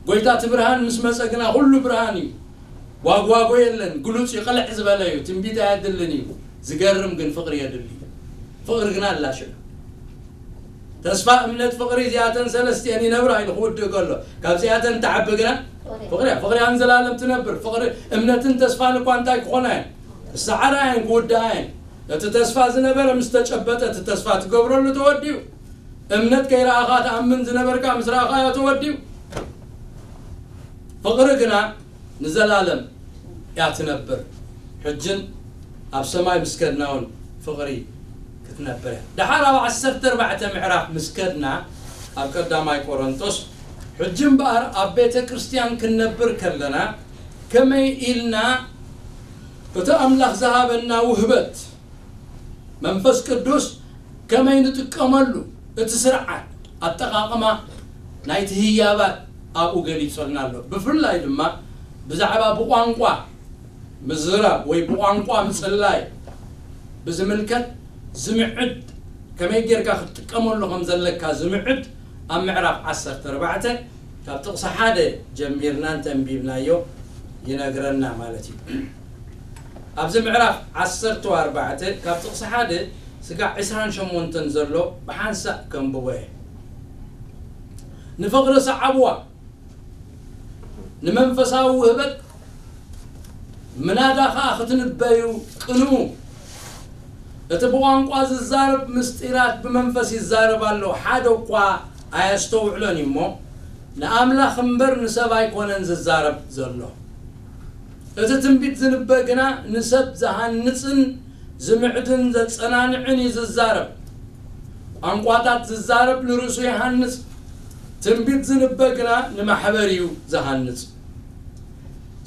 ጎይታ እቲ ብርሃን ምስ መጸ ግና ኩሉ ብርሃን እዩ። ዋግዋጎ የለን፣ ግሉጽ እዩ፣ ቅልዕ ዝበለ እዩ፣ ትንቢት ኣየድልን እዩ። ዝገርም ግን ፍቕሪ የድሊ። ፍቕሪ ግና ኣላሽዑ። ተስፋ፣ እምነት፣ ፍቕሪ፣ እዚኣተን ሰለስቲአን ይነብራ ኢሉ ክውድእ ከሎ፣ ካብዚኣተን ትዓቢ ግና ፍቕሪ እያ። ፍቕሪ እያ ንዘለኣለም ትነብር። ፍቕሪ፣ እምነትን ተስፋን እኳ እንታይ ክኾና እየን? ክሰዓራ እየን፣ ክውድኣ እየን። እቲ ተስፋ ዝነበረ ምስ ተጨበጠ፣ እቲ ተስፋ ትገብረሉ ተወዲኡ። እምነት ከይረኣኻ ትኣምን ዝነበርካ ምስ ረኣኻዮ ተወዲኡ። ፍቕሪ ግና ንዘላለም እያ ትነብር። ሕጅን ኣብ ሰማይ ምስ ከድና እውን ፍቕሪ ክትነብር እያ። ደሓር ኣብ ዓሰርተ ኣርባዕተ ምዕራፍ ምስ ከድና፣ ኣብ ቀዳማይ ቆሮንቶስ፣ ሕጂ እምበኣር ኣብ ቤተ ክርስቲያን ክንነብር ከለና ከመይ ኢልና እቲ ኣምላኽ ዝሃበና ውህበት መንፈስ ቅዱስ ከመይ ንጥቀመሉ፣ እቲ ስርዓት ኣጠቓቕማ ናይቲ ህያባት ኣብኡ ገሊጹልና ኣሎ። ብፍላይ ድማ ብዛዕባ ብቋንቋ ምዝራብ ወይ ብቋንቋ ምጽላይ ብዝምልከት ዝምዕድ፣ ከመይ ጌርካ ክትጥቀመሉ ከም ዘለካ ዝምዕድ ኣብ ምዕራፍ ዓሰርተ ኣርባዕተ ካብ ጥቕሲ ሓደ ጀሚርና እንተንቢብናዮ ይነግረና ማለት እዩ። ኣብዚ ምዕራፍ ዓሰርተ ኣርባዕተ ካብ ጥቕሲ ሓደ ስጋዕ ዕስራን ሸሞንተን ዘሎ ብሓንሳእ ከንብቦ እየ። ንፍቕሪ ሰዓብዋ፣ ንመንፈሳዊ ውህበት ምናዳ ኸኣ ክትንበዩ ቅንኡ። እቲ ብቋንቋ ዝዛረብ ምስጢራት ብመንፈስ ይዛረብ ኣሎ፣ ሓደ እኳ ኣየስተውዕሎን እዩ እሞ፣ ንኣምላኽ እምበር ንሰብ ኣይኮነን ዝዛረብ ዘሎ። እቲ ትንቢት ዝንበ ግና ንሰብ ዝሃንጽን ዝምዕድን ዘጸናንዕን እዩ ዝዛረብ። ቋንቋታት ዝዛረብ ንርእሱ ይሃንጽ፣ ትንቢት ዝንበ ግና ንማሕበር እዩ ዝሃንጽ።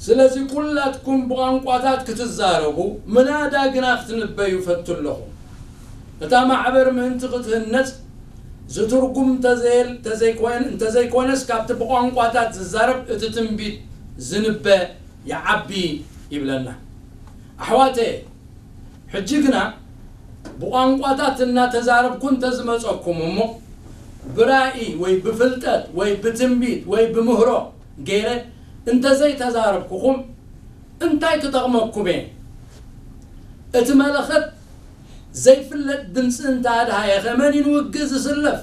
ስለዚ ኩላትኩም ብቋንቋታት ክትዛረቡ፣ ምናዳ ግና ክትንበዩ ፈቱ ኣለኹ። እታ ማሕበር ምእንቲ ክትህነጽ ዝትርጉም እንተዘየል-፣ እንተዘይኮን-፣ እንተዘይኮነስ ካብቲ ብቋንቋታት ዝዛረብ እቲ ትንቢት ዝንበ ይዓቢ ይብለና። ኣሕዋተየ፣ ሕጂ ግና ብቋንቋታት እናተዛረብኩ እንተዝመጸኩም እሞ፣ ብራእይ ወይ ብፍልጠት ወይ ብትንቢት ወይ ብምህሮ ገይረ እንተዘይተዛረብኩኹም እንታይ ክጠቕመኩም እየ? እቲ መለኸት ዘይፍለጥ ድምፂ እንተኣድሃየ ከመን እዩ ንውግእ ዝስለፍ?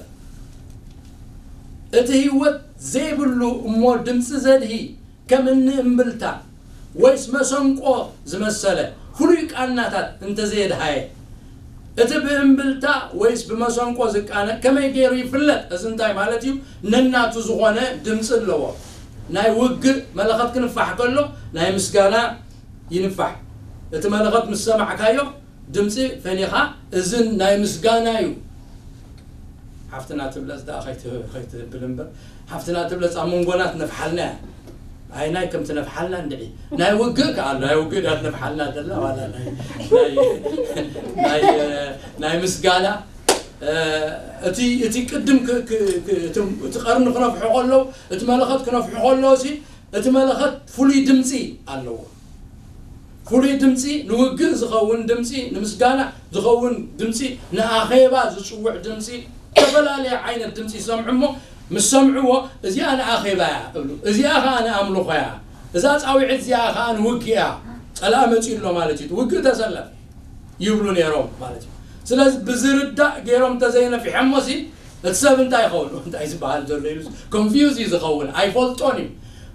እቲ ህይወት ዘይብሉ እሞ ድምፂ ዘድሂ ከም እኒ እምብልታ ወይስ መሰንቆ ዝመሰለ ፍሉይ ቃናታት እንተዘየድሃየ፣ እቲ ብእምብልታ ወይስ ብመሰንቆ ዝቃነ ከመይ ገይሩ ይፍለጥ? እዚ እንታይ ማለት እዩ? ነናቱ ዝኾነ ድምፂ ኣለዎ። ናይ ውግእ መለኸት ክንፋሕ ከሎ ናይ ምስጋና ይንፋሕ። እቲ መለኸት ምስ ሰማዕካዮ ድምፂ ፈሊኻ፣ እዚ ናይ ምስጋና እዩ። ሓፍትና ትብለጽ ደኣ ከይት- ከይትብል እምበር፣ ሓፍትና ትብለጽ ኣብ መንጎና ትነፍሓልና እያ። ኣይ ናይ ከም ትነፍሓልና እንድዒ። ናይ ውግእ ከኣ ኣሎ፣ ናይ ውግእ ዳ ትነፍሓልና ዘላ ዋላ ናይ ናይ ናይ ናይ ምስጋና እ፣ እቲ እቲ ቅድም ክ- ክ- ክ- እቲ እቲ ቀርኒ ክነፍሑ ከለዉ፣ እቲ መለኸት ክነፍሑ ከለዉ ሲ እቲ መለኸት ፍሉይ ድምጺ ኣለዎ። ፍሉይ ድምጺ፣ ንውግእ ዝኸውን ድምጺ፣ ንምስጋና ዝኸውን ድምጺ፣ ንኣኼባ ዝጽውዕ ድምጺ፣ ዝተፈላለየ ዓይነት ድምጺ ይሰምዑ እሞ ምስ ሰምዕዎ፣ እዚኣ ንኣኼባ እያ እብሉ፣ እዚኣ ኸኣ ንኣምልኾ እያ፣ እዛ ጻውዒት እዚኣ ኸኣ ንውግእ እያ፣ ጸላእ መጺኡ ኣሎ ማለት እዩ፣ ውግእ ተሰለፍ ይብሉ ነይሮም ማለት እዩ። ስለዚ ብዝርዳእ ገይሮም እንተዘይነፊሖሞ ሲ እቲ ሰብ እንታይ ይኸውን? እንታይ ዝበሃል ዘሎ ኢሉ ኮንፊውዝ እዩ ዝኸውን፣ ኣይፈልጦን እዩ።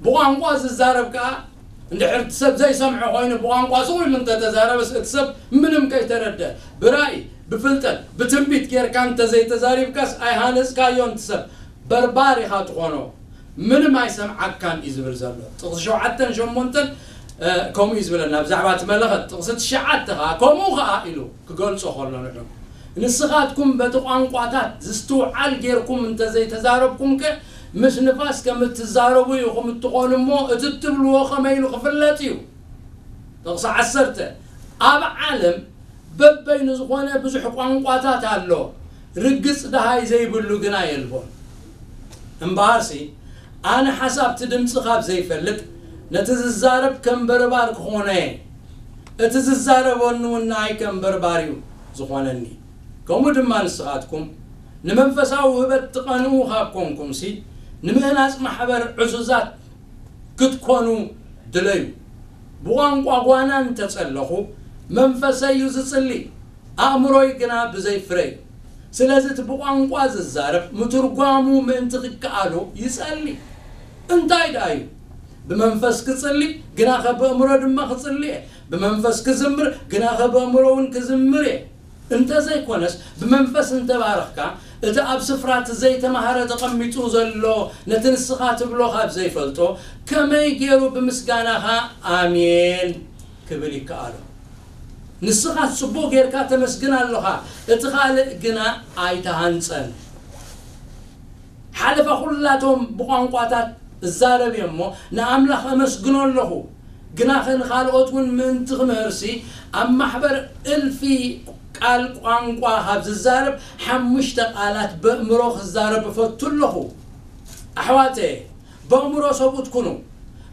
ብቋንቋ ዝዛረብ ከኣ እንድሕር እቲ ሰብ ዘይሰምዖ ኮይኑ ብቋንቋ ስቕ ኢሉ እንተተዛረበስ እቲ ሰብ ምንም ከይተረደ ብራእይ ብፍልጠት ብትንቢት ጌርካ እንተዘይተዛሪብካስ ኣይሃነጽካዮን እቲ ሰብ በርባር ኢኻ ትኾኖ። ምንም ኣይሰምዓካን እዩ ዝብል ዘሎ። ጥቕሲ ሸውዓተን ሸሞንተን ከምኡ እዩ ዝብለና ብዛዕባ እቲ መለኸት። ጥቕሲ ትሽዓተ ኸዓ ከምኡ ኸዓ ኢሉ ክገልጾ ከሎ ንዑ ንስኻትኩም በቲ ቋንቋታት ዝስትውዓል ጌርኩም እንተዘይተዛረብኩምከ ምስ ንፋስ ከም እትዛረቡ ኢኹም እትኾኑ እሞ እቲ እትብልዎ ከመይ ኢሉ ክፍለጥ እዩ። ጥቕሲ ዓሰርተ ኣብ ዓለም በበይኑ ዝኾነ ብዙሕ ቋንቋታት ኣሎ፣ ርግጽ ደሃይ ዘይብሉ ግና የልቦን። እምበኣርሲ ኣነ ሓሳብቲ ድምጺ ካብ ዘይፈልጥ ነቲ ዝዛረብ ከም በርባር ክኾኖ እየ፣ እቲ ዝዛረበኒ እውን ንኣይ ከም በርባር እዩ ዝኾነኒ። ከምኡ ድማ ንስኻትኩም ንመንፈሳዊ ውህበት ትቐንኡ ካብ ኮንኩምሲ ንምህናጽ ማሕበር ዕዙዛት ክትኮኑ ድለዩ። ብቋንቋ ጓና እንተጸለኹ መንፈሰይ እዩ ዝጽሊ፣ ኣእምሮይ ግና ብዘይ ፍረ እዩ። ስለዚ እቲ ብቋንቋ ዝዛረብ ምትርጓሙ ምእንቲ ክከኣሎ ይጸሊ። እንታይ ደኣ እዩ? ብመንፈስ ክጽሊ ግናኸ ብእምሮ ድማ ክጽሊ እየ። ብመንፈስ ክዝምር ግናኸ ብእምሮ እውን ክዝምር እየ። እንተዘይኮነስ ብመንፈስ እንተባረኽካ እቲ ኣብ ስፍራ እቲ ዘይተማህረ ተቐሚጡ ዘሎ ነቲ ንስኻ ትብሎ ካብ ዘይፈልጦ ከመይ ገይሩ ብምስጋናኻ ኣሜን ክብል ይከኣሎ? ንስኻ ጽቡቕ ጌርካ ተመስግን ኣለኻ፣ እቲ ካልእ ግና ኣይተሃንጸን። ሓለፋ ኩላቶም ብቋንቋታት እዛረብ እየ እሞ ንኣምላኽ ኣመስግኖ ኣለኹ። ግናኸ ንኻልኦት እውን ምእንቲ ክምህርሲ ኣብ ማሕበር እልፊ ቃል ቋንቋ ካብ ዝዛረብ ሓሙሽተ ቃላት በእምሮ ክዛረብ እፈቱ ኣለኹ። ኣሕዋተ በእምሮ ሰብኡት ኩኑ።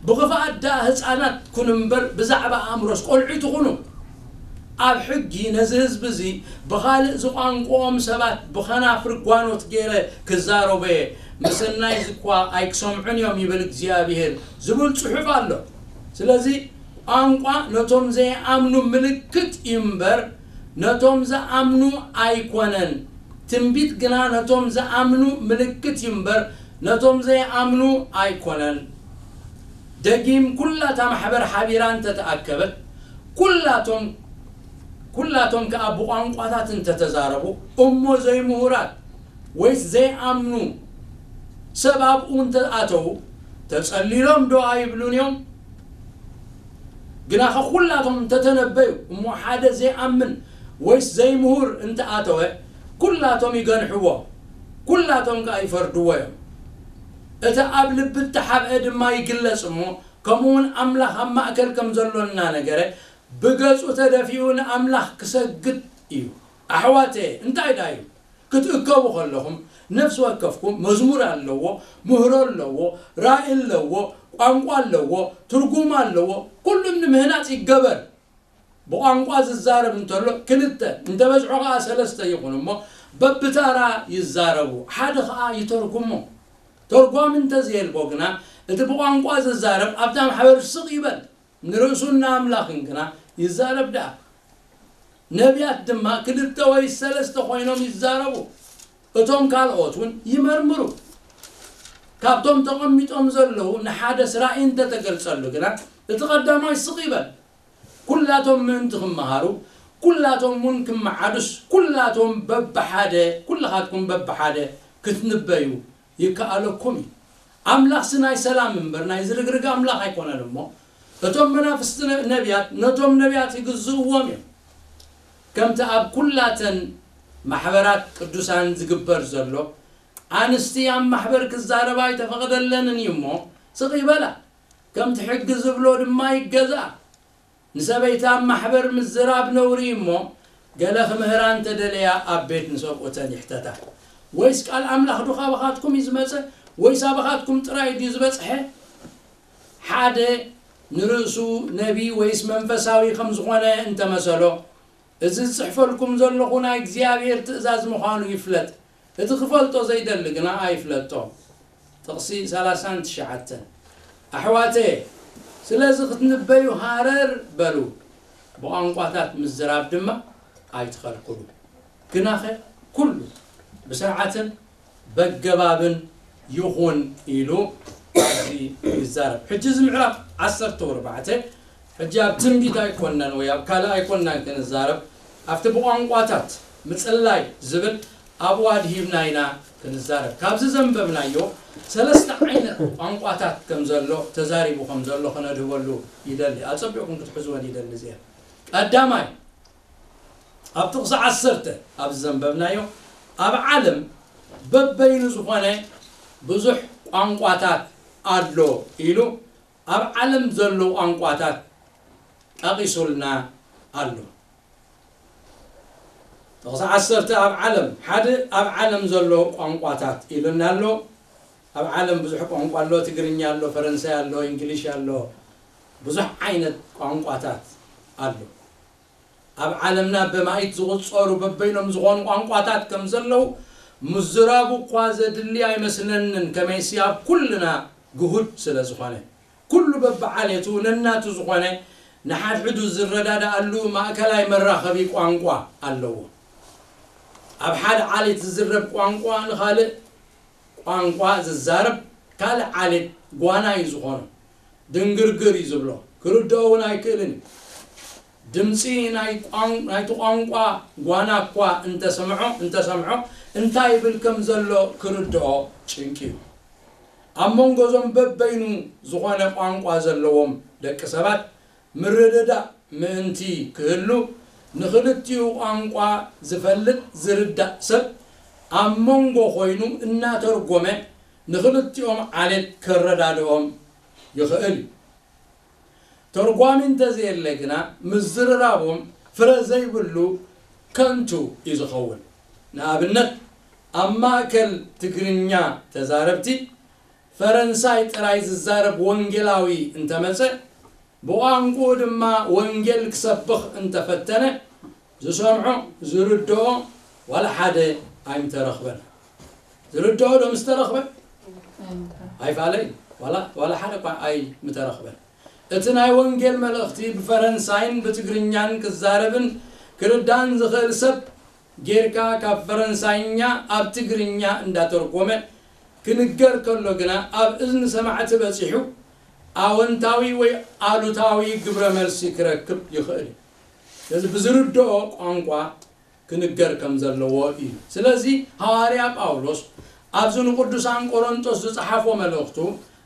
ብኽፍኣት ደኣ ህፃናት ኩኑ እምበር ብዛዕባ ኣእምሮስ ቆልዑ ትኹኑ። ኣብ ሕጊ ነዚ ህዝቢ እዚ ብኻልእ ዝቋንቋኦም ሰባት ብኸናፍር ጓኖት ገይረ ክዛረቦ እየ፣ ምስናይ ዝኳ ኣይክሰምዑን እዮም ይብል እግዚኣብሄር ዝብል ፅሑፍ ኣሎ። ስለዚ ቋንቋ ነቶም ዘይኣምኑ ምልክት እዩ እምበር ነቶም ዝኣምኑ ኣይኮነን። ትንቢት ግና ነቶም ዝኣምኑ ምልክት እዩ እምበር ነቶም ዘይኣምኑ ኣይኮነን። ደጊም ኩላታ ማሕበር ሓቢራ እንተተኣከበት ኩላቶም ኩላቶም ከኣ ብቋንቋታት እንተተዛረቡ እሞ ዘይምሁራት ወይስ ዘይኣምኑ ሰብ ኣብኡ እንተኣተዉ ተጸሊሎም ዶ ኣይብሉን እዮም? ግናኸ ኩላቶም እንተተነበዩ እሞ ሓደ ዘይኣምን ወይስ ዘይምሁር እንተኣተወ ኩላቶም ይገንሕዎ፣ ኩላቶም ከኣ ይፈርድዎ እዮም። እቲ ኣብ ልቢ እተሓብአ ድማ ይግለጽ እሞ ከምኡውን ኣምላኽ ኣብ ማእከል ከም ዘሎ እናነገረ ብገጹ ተደፊኡ ንኣምላኽ ክሰግድ እዩ። ኣሕዋተ እንታይ ዳዩ ክትእከቡ ከለኹም ነፍሲ ወከፍኩም መዝሙር ኣለዎ፣ ምህሮ ኣለዎ፣ ራእይ ኣለዎ፣ ቋንቋ ኣለዎ፣ ትርጉም ኣለዎ፣ ኩሉ ንምህናጽ ይገበር። ብቋንቋ ዝዛረብ እንተሎ ክልተ እንተበዝሑ ከኣ ሰለስተ ይኹን እሞ በብታራ ይዛረቡ፣ ሓደ ከኣ ይተርጉሞ። ተርጓሚ እንተዘየልቦ ግና እቲ ብቋንቋ ዝዛረብ ኣብታ ማሕበር ስቕ ይበል፣ ንርእሱን ንኣምላኽን ግና ይዛረብ ደኣ። ነቢያት ድማ ክልተ ወይ ሰለስተ ኮይኖም ይዛረቡ፣ እቶም ካልኦት እውን ይመርምሩ። ካብቶም ተቐሚጦም ዘለዉ ንሓደስ ራእይ እንተተገልጸሉ ግና እቲ ቀዳማይ ስቕ ይበል። ኩላቶም ምእንቲ ክመሃሩ፣ ኩላቶም እውን ክመዓዱስ፣ ኩላቶም በብሓደ፣ ኩልኻትኩም በብሓደ ክትንበዩ ይከኣለኩም እዩ። ኣምላኽሲ ናይ ሰላም እምበር ናይ ዝርግርግ ኣምላኽ ኣይኮነን እሞ፣ እቶም መናፍስቲ ነ- ነቢያት ነቶም ነቢያት ይግዝእዎም እዮም። ከምቲ ኣብ ኩላተን ማሕበራት ቅዱሳን ዝግበር ዘሎ፣ ኣንስቲ ኣብ ማሕበር ክዛረባ ኣይተፈቕደለንን እዩ እሞ ስቕ ይበላ፣ ከምቲ ሕጊ ዝብሎ ድማ ይገዝኣ። ንሰበይቲ ኣብ ማሕበር ምዝራብ ነውሪ እዩ እሞ፣ ገለ ክምህራ እንተደለያ ኣብ ቤት ንሰብኡተን ይሕተታ። ወይስ ቃል ኣምላኽ ዶ ካባኻትኩም እዩ ዝመጸ? ወይስ ኣባኻትኩም ጥራይ ድዩ ዝበጽሐ? ሓደ ንርእሱ ነቢ ወይስ መንፈሳዊ ከም ዝኾነ እንተመሰሎ፣ እዚ ዝጽሕፈልኩም ዘለኹ ናይ እግዚኣብሔር ትእዛዝ ምዃኑ ይፍለጥ። እቲ ክፈልጦ ዘይደሊ ግና ኣይፍለጦ። ጥቕሲ ሰላሳን ትሽዓተን። ኣሕዋተየ፣ ስለዚ ክትንበዩ ሃረር በሉ፣ ብቋንቋታት ምዝራብ ድማ ኣይትኸልክሉ። ግናኸ ኩሉ ብስርዓትን በገባብን ይኹን ኢሉ ኣብዚ ይዛረብ። ሕጂ እዚ ምዕራፍ ዓሰርተ ኣርባዕተ፣ ሕጂ ኣብ ትንቢት ኣይኮናን ወይ ኣብ ካልእ ኣይኮናን ክንዛረብ፣ ኣብቲ ብቋንቋታት ምጽላይ ዝብል ኣብኡ ኣድሂብና ኢና ክንዛረብ። ካብዚ ዘንበብናዮ ሰለስተ ዓይነት ቋንቋታት ከም ዘሎ፣ ተዛሪቡ ከም ዘሎ ክነድህበሉ ይደሊ። ኣጸቢቕኩም ክትሕዝወን ይደሊ እዚአን። ቀዳማይ፣ ኣብ ጥቕሲ ዓሰርተ ኣብዚ ዘንበብናዮ፣ ኣብ ዓለም በበይኑ ዝኾነ ብዙሕ ቋንቋታት ኣሎ ኢሉ ኣብ ዓለም ዘለዉ ቋንቋታት ጠቒሱልና ኣሎ። ጥቕሲ ዓሰርተ ኣብ ዓለም፣ ሓደ ኣብ ዓለም ዘለዉ ቋንቋታት ኢሉና ኣሎ። ኣብ ዓለም ብዙሕ ቋንቋ ኣሎ፣ ትግርኛ ኣሎ፣ ፈረንሳይ ኣሎ፣ እንግሊሽ ኣሎ፣ ብዙሕ ዓይነት ቋንቋታት ኣሎ። ኣብ ዓለምና በማኢት ዝቑጸሩ በበይኖም ዝኾኑ ቋንቋታት ከም ዘለዉ ምዝራቡ እኳ ዘድሊ ኣይመስለንን። ከመይሲ ኣብ ኩልና ግሁድ ስለ ዝኾነ፣ ኩሉ በብዓሌቱ ነናቱ ዝኾነ ንሓድሕዱ ዝረዳድኣሉ ማእከላይ መራኸቢ ቋንቋ ኣለዎ። ኣብ ሓደ ዓሌት ዝዝረብ ቋንቋ ንኻልእ ቋንቋ ዝዛረብ ካልእ ዓሌት ጓና እዩ ዝኾኖ። ድንግርግር እዩ ዝብሎ። ክርድኦ እውን ኣይክእልን እዩ። ድምፂ ናይ ቋን-፣ ናይቲ ቋንቋ ጓና እኳ እንተሰምዖ፣ እንተሰምዖ እንታይ ይብል ከም ዘሎ ክርድኦ ጭንቂ እዩ። ኣብ መንጎ እዞም በበይኑ ዝኾነ ቋንቋ ዘለዎም ደቂ ሰባት ምርድዳእ ምእንቲ ክህሉ፣ ንኽልቲኡ ቋንቋ ዝፈልጥ ዝርዳእ ሰብ ኣብ መንጎ ኮይኑ እናተርጎመ ንኽልቲኦም ዓሌት ከረዳድኦም ይኽእል እዩ። ተርጓሚ እንተዘየለ ግና ምዝርራቦም ፍረ ዘይብሉ ከንቱ እዩ ዝኸውን። ንኣብነት፣ ኣብ ማእከል ትግርኛ ተዛረብቲ ፈረንሳይ ጥራይ ዝዛረብ ወንጌላዊ እንተመጸ፣ ብቋንቋኡ ድማ ወንጌል ክሰብኽ እንተፈተነ፣ ዝሰምዖ ዝርድኦ ዋላ ሓደ ኣይምተረኽበን። ዝርድኦ ዶ ምስተረኽበ? ኣይፋለይ፣ ዋላ፣ ዋላ ሓደ እኳ ኣይምተረኽበን። እቲ ናይ ወንጌል መልእኽቲ ብፈረንሳይን ብትግርኛን ክዛረብን ክርዳን ዝኽእል ሰብ ጌርካ ካብ ፈረንሳይኛ ኣብ ትግርኛ እንዳተርጎመ ክንገር ከሎ ግና ኣብ እዝኒ ሰማዕቲ በጺሑ ኣወንታዊ ወይ ኣሉታዊ ግብረ መልሲ ክረክብ ይኽእል እዩ። ስለዚ ብዝርድኦ ቋንቋ ክንገር ከም ዘለዎ እዩ። ስለዚ ሃዋርያ ጳውሎስ ኣብዚ ንቅዱሳን ቆሮንቶስ ዝጸሓፎ መልእኽቱ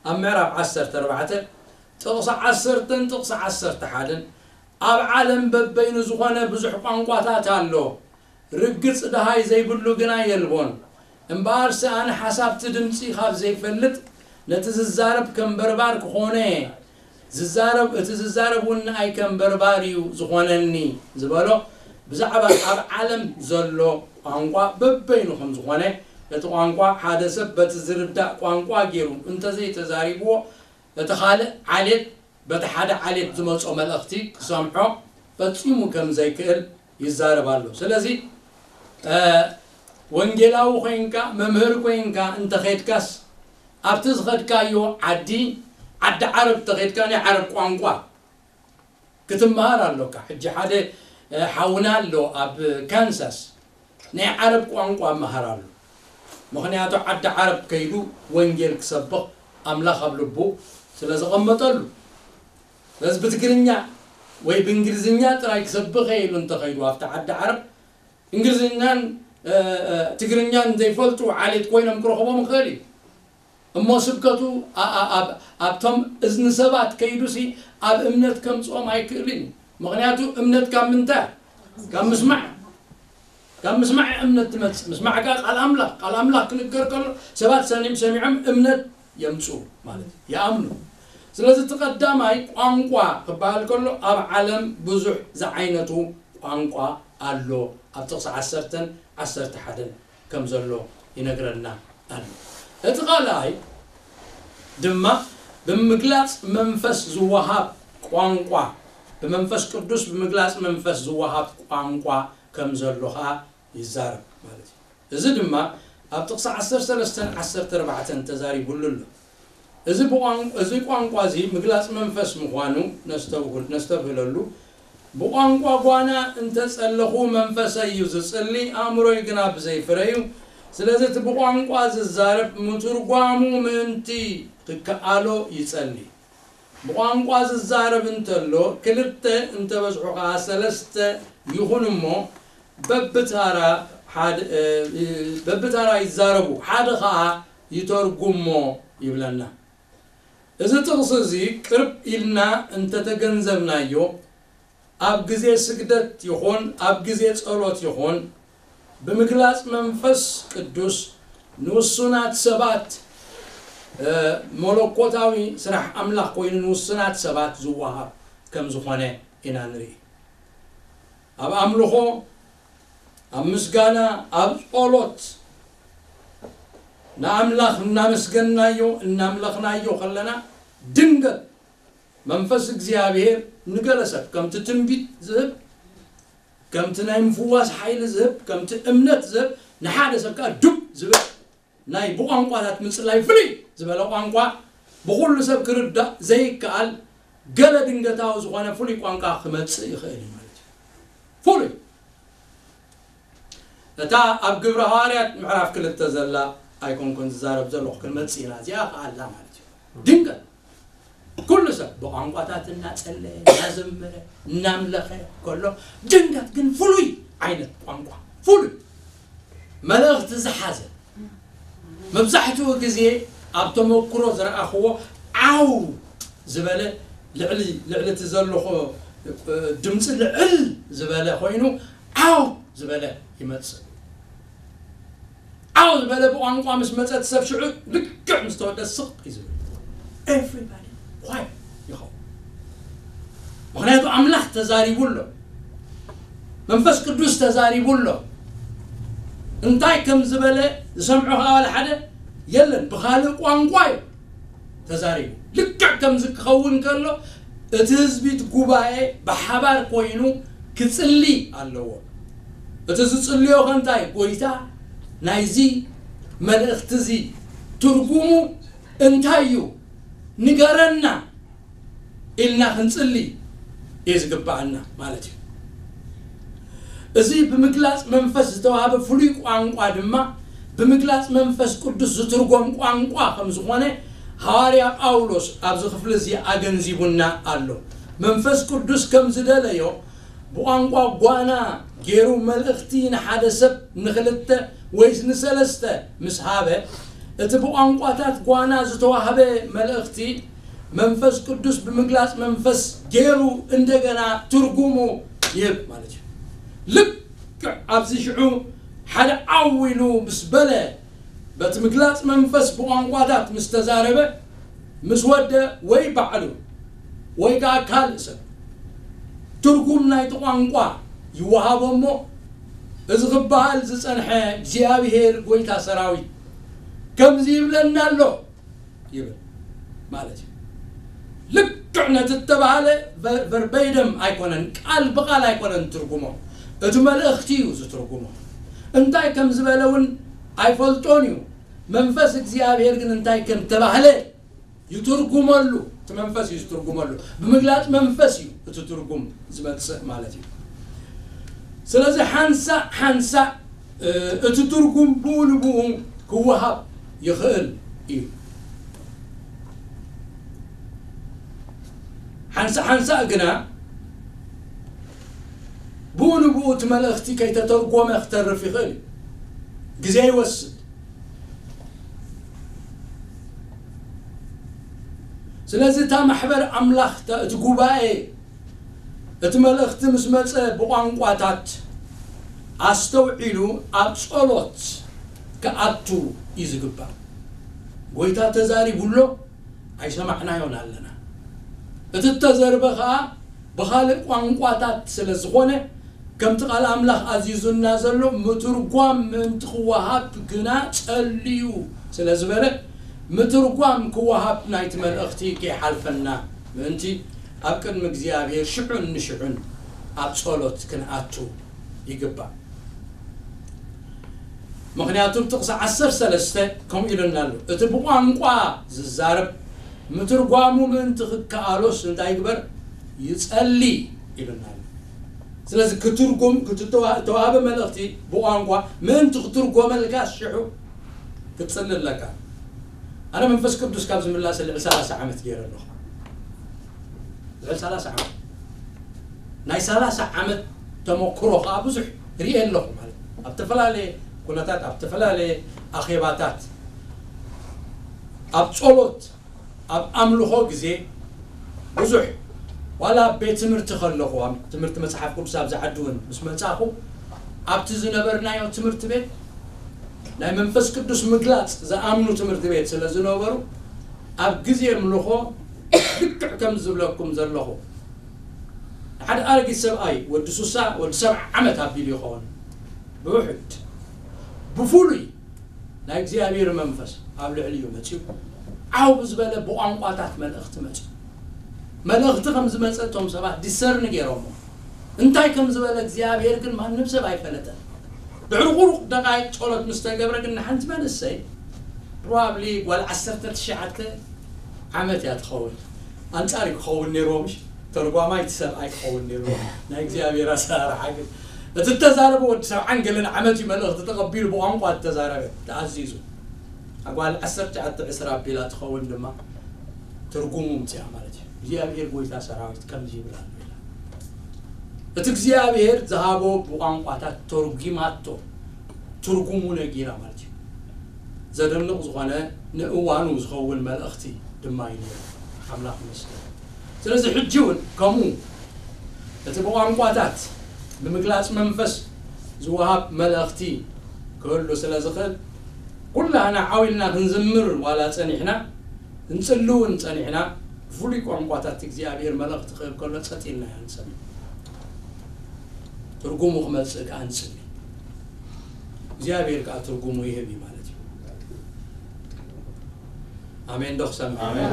ኣብ ምዕራፍ ዓሰርተ ኣርባዕተ ጥቕሲ ዓሰርተን ጥቕሲ ዓሰርተ ሓደን፣ ኣብ ዓለም በበይኑ ዝኾነ ብዙሕ ቋንቋታት ኣሎ፣ ርግጽ ደሃይ ዘይብሉ ግና የልቦን። እምበኣርሲ ኣነ ሓሳብቲ ድምጺ ካብ ዘይፈልጥ ነቲ ዝዛረብ ከም በርባር ክኾነ እየ። ዝዛረብ፣ እቲ ዝዛረብ እውን ንኣይ ከም በርባር እዩ ዝኾነኒ ዝበሎ፣ ብዛዕባ ኣብ ዓለም ዘሎ ቋንቋ በበይኑ ከም ዝኾነ፣ እቲ ቋንቋ ሓደ ሰብ በቲ ዝርዳእ ቋንቋ ገይሩ እንተዘይተዛሪብዎ፣ እቲ ካልእ ዓሌት በቲ ሓደ ዓሌት ዝመጾ መልእኽቲ ክሰምዖ ፈጺሙ ከም ዘይክእል ይዛረብ ኣሎ። ስለዚ፣ እ፣ ወንጌላዊ ኮይንካ፣ መምህር ኮይንካ እንተኸድካስ፣ ኣብቲ ዝኸድካዮ ዓዲ፣ ዓዲ ዓረብ እንተኸድካ፣ ናይ ዓረብ ቋንቋ ክትመሃር ኣሎካ። ሕጂ ሓደ፣ እ፣ ሓውና ኣሎ ኣብ ካንሳስ፣ ናይ ዓረብ ቋንቋ ይመሃር ኣሎ። ምኽንያቱ ዓዲ ዓረብ ከይዱ ወንጌል ክሰብኽ ኣምላኽ ኣብ ልቡ ስለ ዘቐመጠሉ። ስለዚ ብትግርኛ ወይ ብእንግሊዝኛ ጥራይ ክሰብኽ እየ ኢሉ እንተኸይዱ ኣብቲ ዓዲ ዓረብ፣ እንግሊዝኛን፣ እ፣ እ፣ ትግርኛን ዘይፈልጡ ዓሌት ኮይኖም ክረኽቦም ይኽእል እዩ። እሞ ስብከቱ ኣ-፣ ኣ-፣ ኣብ፣ ኣብቶም እዝኒ ሰባት ከይዱሲ ኣብ እምነት ከምጽኦም ኣይክእልን እዩ። ምኽንያቱ እምነት ካብ ምንታይ? ካብ ምስማዕ። ካብ ምስማዕ እምነት ትመጽእ። ምስማዕ ከኣ ቃል ኣምላኽ፣ ቃል ኣምላኽ ክንገር ከሎ ሰባት ሰኒም ሰሚዖም እምነት የምጽኡ ማለት እዩ፣ ይኣምኑ። ስለዚ እቲ ቀዳማይ ቋንቋ ክበሃል ከሎ ኣብ ዓለም ብዙሕ ዝዓይነቱ ቋንቋ ኣሎ። ኣብ ጥቕሲ ዓሰርተን ዓሰርተ ሓደን ከም ዘሎ ይነግረና ኣሎ። እቲ ካልኣይ ድማ ብምግላጽ መንፈስ ዝወሃብ ቋንቋ፣ ብመንፈስ ቅዱስ ብምግላጽ መንፈስ ዝወሃብ ቋንቋ ከም ዘሎ ኸኣ ይዛረብ ማለት እዩ። እዚ ድማ ኣብ ጥቕሲ ዓሰርተ ሰለስተን ዓሰርተ ኣርባዕተን ተዛሪቡሉ ኣሎ። እዚ ብቋን-፣ እዚ ቋንቋ እዚ ምግላጽ መንፈስ ምዃኑ ነስተብህል-፣ ነስተብህለሉ። ብቋንቋ ጓና እንተጸለኹ መንፈሰይ እዩ ዝጽሊ፣ ኣእምሮይ ግና ብዘይ ፍረ እዩ። ስለዚ እቲ ብቋንቋ ዝዛረብ ምትርጓሙ ምእንቲ ክከኣሎ ይጸሊ። ብቋንቋ ዝዛረብ እንተሎ ክልተ እንተበዝሑ ኸዓ ሰለስተ ይኹን እሞ በብታራ ሓደ፣ እ፣ በብታራ ይዛረቡ፣ ሓደ ኸዓ ይተርጉሞ ይብለና። እዚ ጥቕሲ እዚ ቅርብ ኢልና እንተተገንዘብናዮ፣ ኣብ ግዜ ስግደት ይኹን ኣብ ግዜ ጸሎት ይኹን ብምግላጽ መንፈስ ቅዱስ ንውሱናት ሰባት፣ እ፣ መለኮታዊ ስራሕ ኣምላኽ ኮይኑ ንውሱናት ሰባት ዝወሃብ ከም ዝኾነ ኢና ንርኢ። ኣብ ኣምልኾ፣ ኣብ ምስጋና፣ ኣብ ጸሎት ንኣምላኽ እናመስገንናዮ፣ እናምለኽናዮ ከለና ድንገት መንፈስ እግዚኣብሔር ንገለ ሰብ ከምቲ ትንቢት ዝህብ፣ ከምቲ ናይ ምፍዋስ ሓይሊ ዝህብ፣ ከምቲ እምነት ዝህብ፣ ንሓደ ሰብ ከኣ ዱብ ዝብል ናይ ብቋንቋታት ምጽላይ ፍልይ ዝበለ ቋንቋ ብኹሉ ሰብ ክርዳእ ዘይከኣል ገለ ድንገታዊ ዝኾነ ፍሉይ ቋንቋ ክመጽእ ይኽእል እዩ ማለት እዩ። ፍሉይ። እታ ኣብ ግብረ ሃዋርያት ምዕራፍ ክልተ ዘላ ኣይኮንኩን ዝዛረብ ዘለኹ፣ ክንመጽእ ኢና። እዚኣ ከኣ ኣላ ማለት እዩ። ድንገት ኩሉ ሰብ ብቋንቋታት እናጸለየ፣ እናዘመረ፣ እናምለኸ ከሎ፣ ድንገት ግን ፍሉይ ዓይነት ቋንቋ፣ ፍሉይ መልእኽቲ ዝሓዘ፣ መብዛሕትኡ ግዜ ኣብ ተመክሮ ዝረኣኽዎ ዓው ዝበለ፣ ልዕሊ፣ ልዕሊ እቲ ዘለኹ ድምፂ ልዕል ዝበለ ኮይኑ ዓው ዝበለ ይመጽእ። ዓው ዝበለ ብቋንቋ ምስ መጸ እቲ ሰብ ሽዑ ልክዕ ምስ ተወደ ስቕ እዩ ዝብል። Everybody quiet ይኸውን። ምኽንያቱ ኣምላኽ ተዛሪቡ ኣሎ። መንፈስ ቅዱስ ተዛሪቡ ኣሎ። እንታይ ከም ዝበለ ዝሰምዖ ከኣ ዋላ ሓደ የለን። ብኻልእ ቋንቋ እዩ ተዛሪቡ። ልክዕ ከምዚ ክኸውን ከሎ እቲ ህዝቢ፣ እቲ ጉባኤ ብሓባር ኮይኑ ክጽሊ ኣለዎ። እቲ ዝጽልዮ ከ እንታይ? ጎይታ፣ ናይዚ መልእኽቲ እዚ ትርጉሙ እንታይ እዩ? ንገረና ኢልና ክንጽሊ እዩ ዝግብኣና ማለት እዩ። እዚ ብምግላጽ መንፈስ ዝተዋህበ ፍሉይ ቋንቋ ድማ ብምግላጽ መንፈስ ቅዱስ ዝትርጎም ቋንቋ ከም ዝኾነ ሃዋርያ ጳውሎስ ኣብዚ ክፍሊ እዚ ኣገንዚቡና ኣሎ። መንፈስ ቅዱስ ከም ዝደለዮ ብቋንቋ ጓና ገይሩ መልእኽቲ ንሓደ ሰብ፣ ንኽልተ ወይስ ንሰለስተ ምስ ሃበ፣ እቲ ብቋንቋታት ጓና ዝተዋህበ መልእኽቲ መንፈስ ቅዱስ ብምግላጽ መንፈስ ገይሩ እንደገና ትርጉሙ ይህብ ማለት እዩ። ልክዕ ኣብዚ ሽዑ ሓደ ዓው ኢሉ ምስ በለ፣ በቲ ምግላጽ መንፈስ ብቋንቋታት ምስ ተዛረበ፣ ምስ ወደ ወይ ባዕሉ ወይ ከኣ ካልእ ሰብ ትርጉም ናይቲ ቋንቋ ይወሃቦ እሞ፣ እዚ ክበሃል ዝጸንሐ እግዚኣብሄር ጎይታ ሰራዊት ከምዚ ይብለና ኣሎ ይብል ማለት እዩ። ልክዕ ነቲ እተባህለ ቨ-፣ ቨርበይደም ኣይኮነን፣ ቃል ብቓል ኣይኮነን ትርጉሞ። እቲ መልእኽቲ እዩ ዝትርጉሞ። እንታይ ከም ዝበለ እውን ኣይፈልጦን እዩ። መንፈስ እግዚኣብሔር ግን እንታይ ከም ተባህለ ይትርጉመሉ። እቲ መንፈስ እዩ ዝትርጉመሉ። ብምግላጽ መንፈስ እዩ እቲ ትርጉም ዝመጽእ ማለት እዩ። ስለዚ ሓንሳእ ሓንሳእ፣ እ፣ እቲ ትርጉም ብኡ ንብኡ ክወሃብ ይኽእል እዩ። ሓንሳእ ሓንሳእ ግና ብኡ ንብኡ እቲ መልእኽቲ ከይተተርጎመ ክተርፍ ይኽእል እዩ። ግዜ ይወስድ። ስለዚ እታ ማሕበር ኣምላኽ፣ እታ፣ እቲ ጉባኤ፣ እቲ መልእኽቲ ምስ መጸ ብቋንቋታት ኣስተውዒሉ ኣብ ጸሎት ክኣቱ እዩ ዝግባእ። ጎይታ ተዛሪቡ ኣሎ፣ ኣይሰማዕናዮን ኣለና። እቲ እተዘርበ ኸኣ ብኻልእ ቋንቋታት ስለ ዝኾነ፣ ከምቲ ቃል ኣምላኽ ኣዚዙና ዘሎ፣ ምትርጓም ምእንቲ ክወሃብ ግና ጸልዩ ስለ ዝበለ፣ ምትርጓም ክወሃብ ናይቲ መልእኽቲ ከይሓልፈና ምእንቲ ኣብ ቅድሚ እግዚኣብሔር ሽዑን ንሽዑን ኣብ ጸሎት ክንኣቱ ይግባእ። ምኽንያቱ ጥቕሲ ዓሰርተ ሰለስተ ከምኡ ኢሉና ኣሎ፣ እቲ ብቋንቋ ዝዛረብ ምትርጓሙ ምእንቲ ክከኣሎስ እንታይ ይግበር? ይጸሊ ኢሉና ኣሎ። ስለዚ ክትርጉም፣ ክትተዋ-፣ እተዋህበ መልእኽቲ ብቋንቋ ምእንቲ ክትርጎመልካ ሽዑ ክትጽሊ ኣለካ። ኣነ መንፈስ ቅዱስ ካብ ዝምላስ ልዕሊ ሰላሳ ዓመት ገይረ ኣለኹ። ልዕሊ ሰላሳ ዓመት። ናይ ሰላሳ ዓመት ተመክሮ ከኣ ብዙሕ ርእየ ኣለኹ ማለት እዩ። ኣብ ዝተፈላለየ ኩነታት፣ ኣብ ዝተፈላለየ ኣኼባታት፣ ኣብ ጸሎት፣ ኣብ ኣምልኾ ግዜ ብዙሕ፣ ዋላ ኣብ ቤት ትምህርቲ ከለኹ፣ ኣብ ትምህርቲ መጽሓፍ ቅዱስ ኣብዚ ዓዲ እውን ምስ መጻኹ፣ ኣብቲ ዝነበርናዮ ትምህርቲ ቤት ናይ መንፈስ ቅዱስ ምግላጽ ዝኣምኑ ትምህርቲ ቤት ስለ ዝነበሩ፣ ኣብ ግዜ ኣምልኾ ልክዕ ከም ዝብለኩም ዘለኹ፣ ሓደ ኣረጊት ሰብኣይ፣ ወዲ ሱሳ፣ ወዲ ሰብዓ ዓመት ኣቢሉ ይኸውን፣ ብውሕድ፣ ብፍሉይ ናይ እግዚኣብሔር መንፈስ ኣብ ልዕሊኡ መጺኡ፣ ዓው ብዝበለ ብቋንቋታት መልእኽቲ መጺኡ። መልእኽቲ ከም ዝመጸ እቶም ሰባት ዲሰርን ገይሮሞ። እንታይ ከም ዝበለ እግዚኣብሔር ግን ማንም ሰብ ኣይፈለጠን። ድሕሪ ቁሩብ ደቃይቅ ጸሎት ምስ ተገብረ ግን ንሓንቲ መንእሰይ፣ ፕሮባብሊ ጓል ዓሰርተ ትሽዓተ ዓመት እያ ትኸውን። ኣንጻር እዩ ክኸውን ነይርዎ፣ ምሽ? ተርጓማይ እቲ ሰብኣይ ክኸውን ነይርዎ። ናይ እግዚኣብሔር ኣሰራርሓ ግን፣ እቲ እተዛረበ ወዲ ሰብዓን ገለን ዓመት እዩ መልእኽቲ ተቐቢሉ ብቋንቋ እተዛረበ፣ ተኣዚዙ። ጓል ዓሰርተ ትሽዓተ ዕስራ ኣቢላ ትኸውን ድማ ትርጉሙ ምጽኣ ማለት እዩ። እግዚኣብሔር ጎይታ ሰራዊት ከምዚ ይብል ኣሎ ኢላ። እቲ እግዚኣብሔር ዝሃቦ ብቋንቋታት ተርጒማቶ፣ ትርጉሙ ነጊራ ማለት እዩ። ዘደንቕ ዝኾነ ንእዋኑ ዝኸውን መልእኽቲ ድማ እዩ ነይሩ። ኣምላኽ ይመስገን። ስለዚ ሕጂ እውን ከምኡ እቲ ብቋንቋታት ብምግላጽ መንፈስ ዝወሃብ መልእኽቲ ክህሉ ስለ ዝኽእል፣ ኩላህና ዓው ኢልና ክንዝምር ዋላ ጸኒሕና፣ ክንጽሊ እውን ጸኒሕና፣ ብፍሉይ ቋንቋታት እግዚኣብሔር መልእኽቲ ክህብ ከሎ ጸጥ ኢልና ኢና ንሰምዕ። ትርጉሙ ክመጽእ ከኣ ንጽሊ። እግዚኣብሔር ከኣ ትርጉሙ ይህብ እዩ ማለት እዩ። ኣሜን ዶ ክሰምዕ? ኣሜን።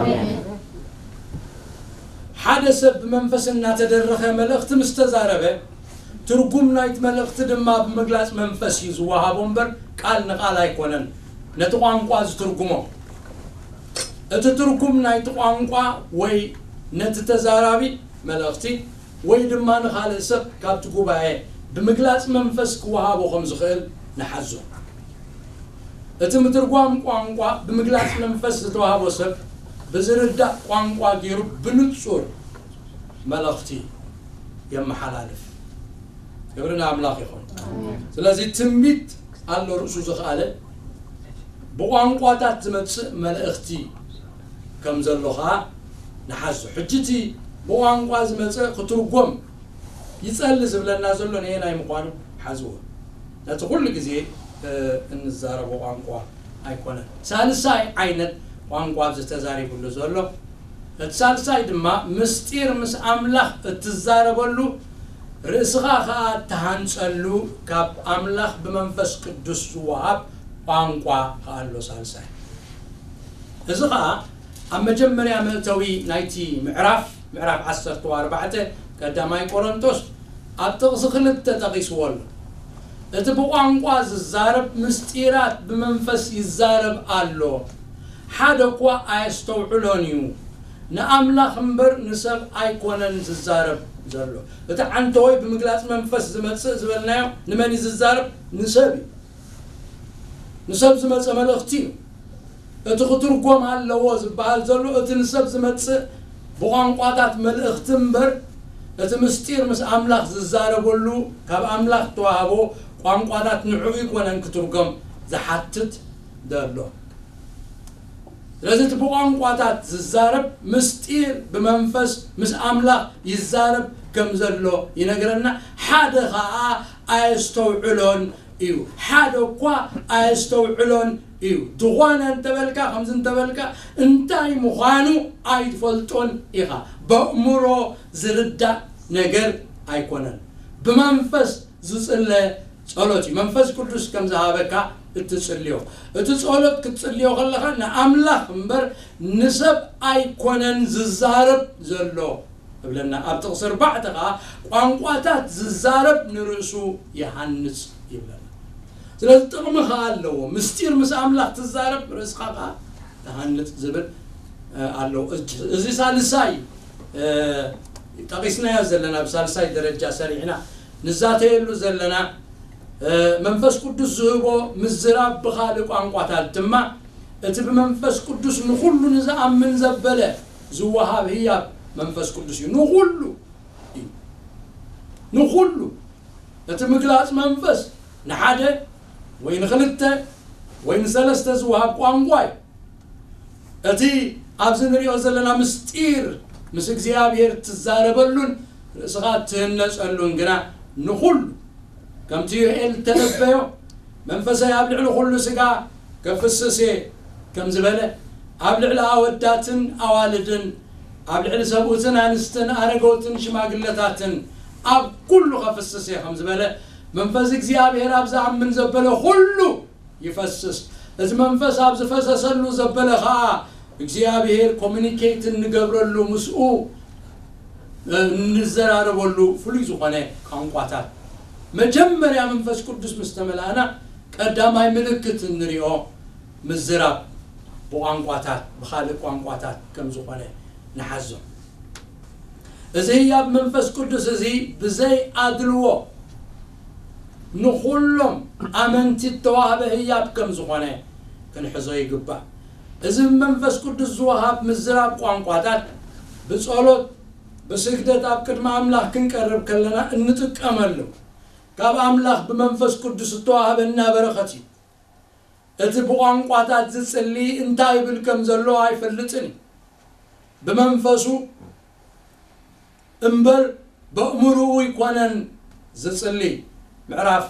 ሓደ ሰብ ብመንፈስ እናተደረኸ መልእኽቲ ምስ ተዛረበ፣ ትርጉም ናይቲ መልእኽቲ ድማ ብምግላጽ መንፈስ እዩ ዝወሃቦ እምበር፣ ቃል ንቓል ኣይኮነን ነቲ ቋንቋ ዝትርጉሞ። እቲ ትርጉም ናይቲ ቋንቋ ወይ ነቲ ተዛራቢ መልእኽቲ ወይ ድማ ንኻልእ ሰብ ካብቲ ጉባኤ ብምግላጽ መንፈስ ክወሃቦ ከም ዝኽእል ንሓዞ። እቲ ምትርጓም ቋንቋ ብምግላጽ መንፈስ ዝተዋህቦ ሰብ ብዝርዳእ ቋንቋ ገይሩ ብንጹር መልእኽቲ የመሓላልፍ። ክብሪ ንኣምላኽ ይኹን። ስለዚ ትንቢት ኣሎ ርእሱ ዝኸኣለ ብቋንቋታት ዝመጽእ መልእኽቲ ከም ዘሎ ኸኣ ንሓዞ። ሕጂ እቲ ብቋንቋ ዝመጸ ክትርጎም ይጸሊ ዝብለና ዘሎ ነየናይ ምዃኑ ሓዝዎ። ነቲ ኩሉ ግዜ፣ እ፣ እንዛረቦ ቋንቋ ኣይኮነን። ሳልሳይ ዓይነት ቋንቋ ኣብዚ ተዛሪቡሉ ዘሎ፣ እቲ ሳልሳይ ድማ ምስጢር ምስ ኣምላኽ እትዛረበሉ፣ ርእስኻ ኸኣ እትሃንጸሉ፣ ካብ ኣምላኽ ብመንፈስ ቅዱስ ዝወሃብ ቋንቋ ኸኣ ኣሎ ሳልሳይ። እዚ ኸኣ ኣብ መጀመርያ መእተዊ ናይቲ ምዕራፍ፣ ምዕራፍ ዓሰርተ ኣርባዕተ ቀዳማይ ቆሮንቶስ ኣብ ጥቕሲ ክልተ ጠቒስዎ ኣሎ። እቲ ብቋንቋ ዝዛረብ ምስጢራት ብመንፈስ ይዛረብ ኣሎ። ሓደ እኳ ኣየስተውዕሎን እዩ። ንኣምላኽ እምበር ንሰብ ኣይኮነን ዝዛረብ ዘሎ። እቲ ዓንተወይ ብምግላጽ መንፈስ ዝመጽእ ዝበልናዮ ንመን እዩ ዝዛረብ? ንሰብ እዩ። ንሰብ ዝመጸ መልእኽቲ እዩ። እቲ ክትርጎም ኣለዎ ዝበሃል ዘሎ፣ እቲ ንሰብ ዝመጽእ ብቋንቋታት መልእኽቲ እምበር፣ እቲ ምስጢር ምስ ኣምላኽ ዝዛረበሉ፣ ካብ ኣምላኽ እተዋህቦ ቋንቋታት ንዕኡ ኣይኮነን ክትርጎም ዝሓትት ዘሎ። ስለዚ እቲ ብቋንቋታት ዝዛረብ ምስጢር ብመንፈስ ምስ ኣምላኽ ይዛረብ ከም ዘሎ ይነግረና። ሓደ ኸኣ ኣየስተውዕሎን እዩ። ሓደ እኳ ኣየስተውዕሎን እዩ። ዝኾነ እንተበልካ፣ ከምዚ እንተበልካ፣ እንታይ ምዃኑ ኣይትፈልጦን ኢኻ። በእምሮ ዝርዳእ ነገር ኣይኮነን። ብመንፈስ ዝጽለ ጸሎት እዩ። መንፈስ ቅዱስ ከም ዝሃበካ እትጽልዮ። እቲ ጸሎት ክትጽልዮ ከለኻ ንኣምላኽ እምበር ንሰብ ኣይኮነን ዝዛረብ ዘሎ እብለና። ኣብ ጥቕሲ ኣርባዕተ ኸኣ ቋንቋታት ዝዛረብ ንርእሱ ይሃንጽ ይብለና። ስለዚ ጥቕሚ ኸኣ ኣለዎ። ምስጢር ምስ ኣምላኽ ትዛረብ፣ ርእስኻ ኸኣ ትሃንጽ ዝብል፣ እ፣ ኣለዎ። እዚ፣ እዚ ሳልሳይ፣ እ፣ ጠቒስናዮ ዘለና፣ ብሳልሳይ ደረጃ ሰሪዕና ንዛተየሉ ዘለና፣ እ፣ መንፈስ ቅዱስ ዝህቦ ምዝራብ ብኻልእ ቋንቋታት ድማ፣ እቲ ብመንፈስ ቅዱስ ንኹሉ ንዝኣምን ዘበለ ዝወሃብ ህያብ መንፈስ ቅዱስ እዩ። ንኹሉ እዩ። ንኹሉ። እቲ ምግላጽ መንፈስ ንሓደ ወይ ንኽልተ ወይ ንሰለስተ ዝወሃብ ቋንቋ እዩ። እቲ ኣብዚ ንሪኦ ዘለና ምስጢር ምስ እግዚኣብሔር ትዛረበሉን ርእስኻ ትህነጸሉን ግና ንኹሉ፣ ከምቲ ዮኤል እተነበዮ፣ መንፈሰይ ኣብ ልዕሊ ኩሉ ስጋ ከፍስስ እየ ከም ዝበለ፣ ኣብ ልዕሊ ኣወዳትን ኣዋልድን፣ ኣብ ልዕሊ ሰብኡትን ኣንስትን ኣረገውትን ሽማግለታትን ኣብ ኩሉ ከፍስስ እየ ከም ዝበለ፣ መንፈስ እግዚኣብሔር ኣብ ዝኣምን ዘበለ ኩሉ ይፈስስ። እዚ መንፈስ ኣብ ዝፈሰሰሉ ዘበለ ኸኣ እግዚኣብሔር ኮሚኒኬት እንገብረሉ፣ ምስኡ፣ እ፣ እንዘራረበሉ ፍሉይ ዝኾነ ቋንቋታት። መጀመርያ መንፈስ ቅዱስ ምስ ተመልኣና ቀዳማይ ምልክት እንሪኦ ምዝራብ ብቋንቋታት፣ ብኻልእ ቋንቋታት ከም ዝኾነ ንሓዞ። እዚ ህያብ መንፈስ ቅዱስ እዚ ብዘይ ኣድልዎ ንኹሎም ኣመንቲ እተዋህበ ህያብ ከም ዝኾነ ክንሕዞ ይግባእ። እዚ ብመንፈስ ቅዱስ ዝወሃብ ምዝራብ ቋንቋታት ብጸሎት፣ ብስግደት ኣብ ቅድሚ ኣምላኽ ክንቀርብ ከለና እንጥቀመሉ፣ ካብ ኣምላኽ ብመንፈስ ቅዱስ እተዋህበና በረኸት እዩ። እቲ ብቋንቋታት ዝጽሊ እንታይ ይብል ከም ዘሎ ኣይፈልጥን እዩ። ብመንፈሱ እምበር በእምርኡ ኣይኮነን ዝጽሊ። ምዕራፍ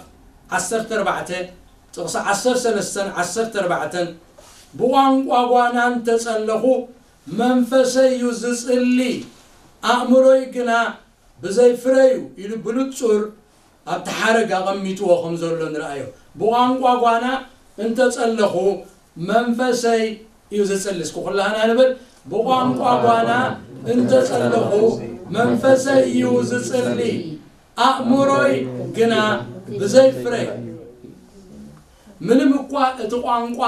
ዓሰርተ ኣርባዕተ ጥቕሲ ዓሰርተ ሰለስተን ዓሰርተ ኣርባዕተን፣ ብቋንቋ ጓና እንተጸለኹ መንፈሰይ እዩ ዝጽሊ፣ ኣእምሮይ ግና ብዘይ ፍረ እዩ ኢሉ ብንጹር ኣብቲ ሓረግ ኣቐሚጥዎ ከም ዘሎ ንርኣዮ። ብቋንቋ ጓና እንተጸለኹ መንፈሰይ እዩ ዝጽሊ። እስኪ ኩላህና ንብል። ብቋንቋ ጓና እንተጸለኹ መንፈሰይ እዩ ዝጽሊ፣ ኣእምሮይ ግና ብዘይ ፍረ። ምንም እኳ እቲ ቋንቋ፣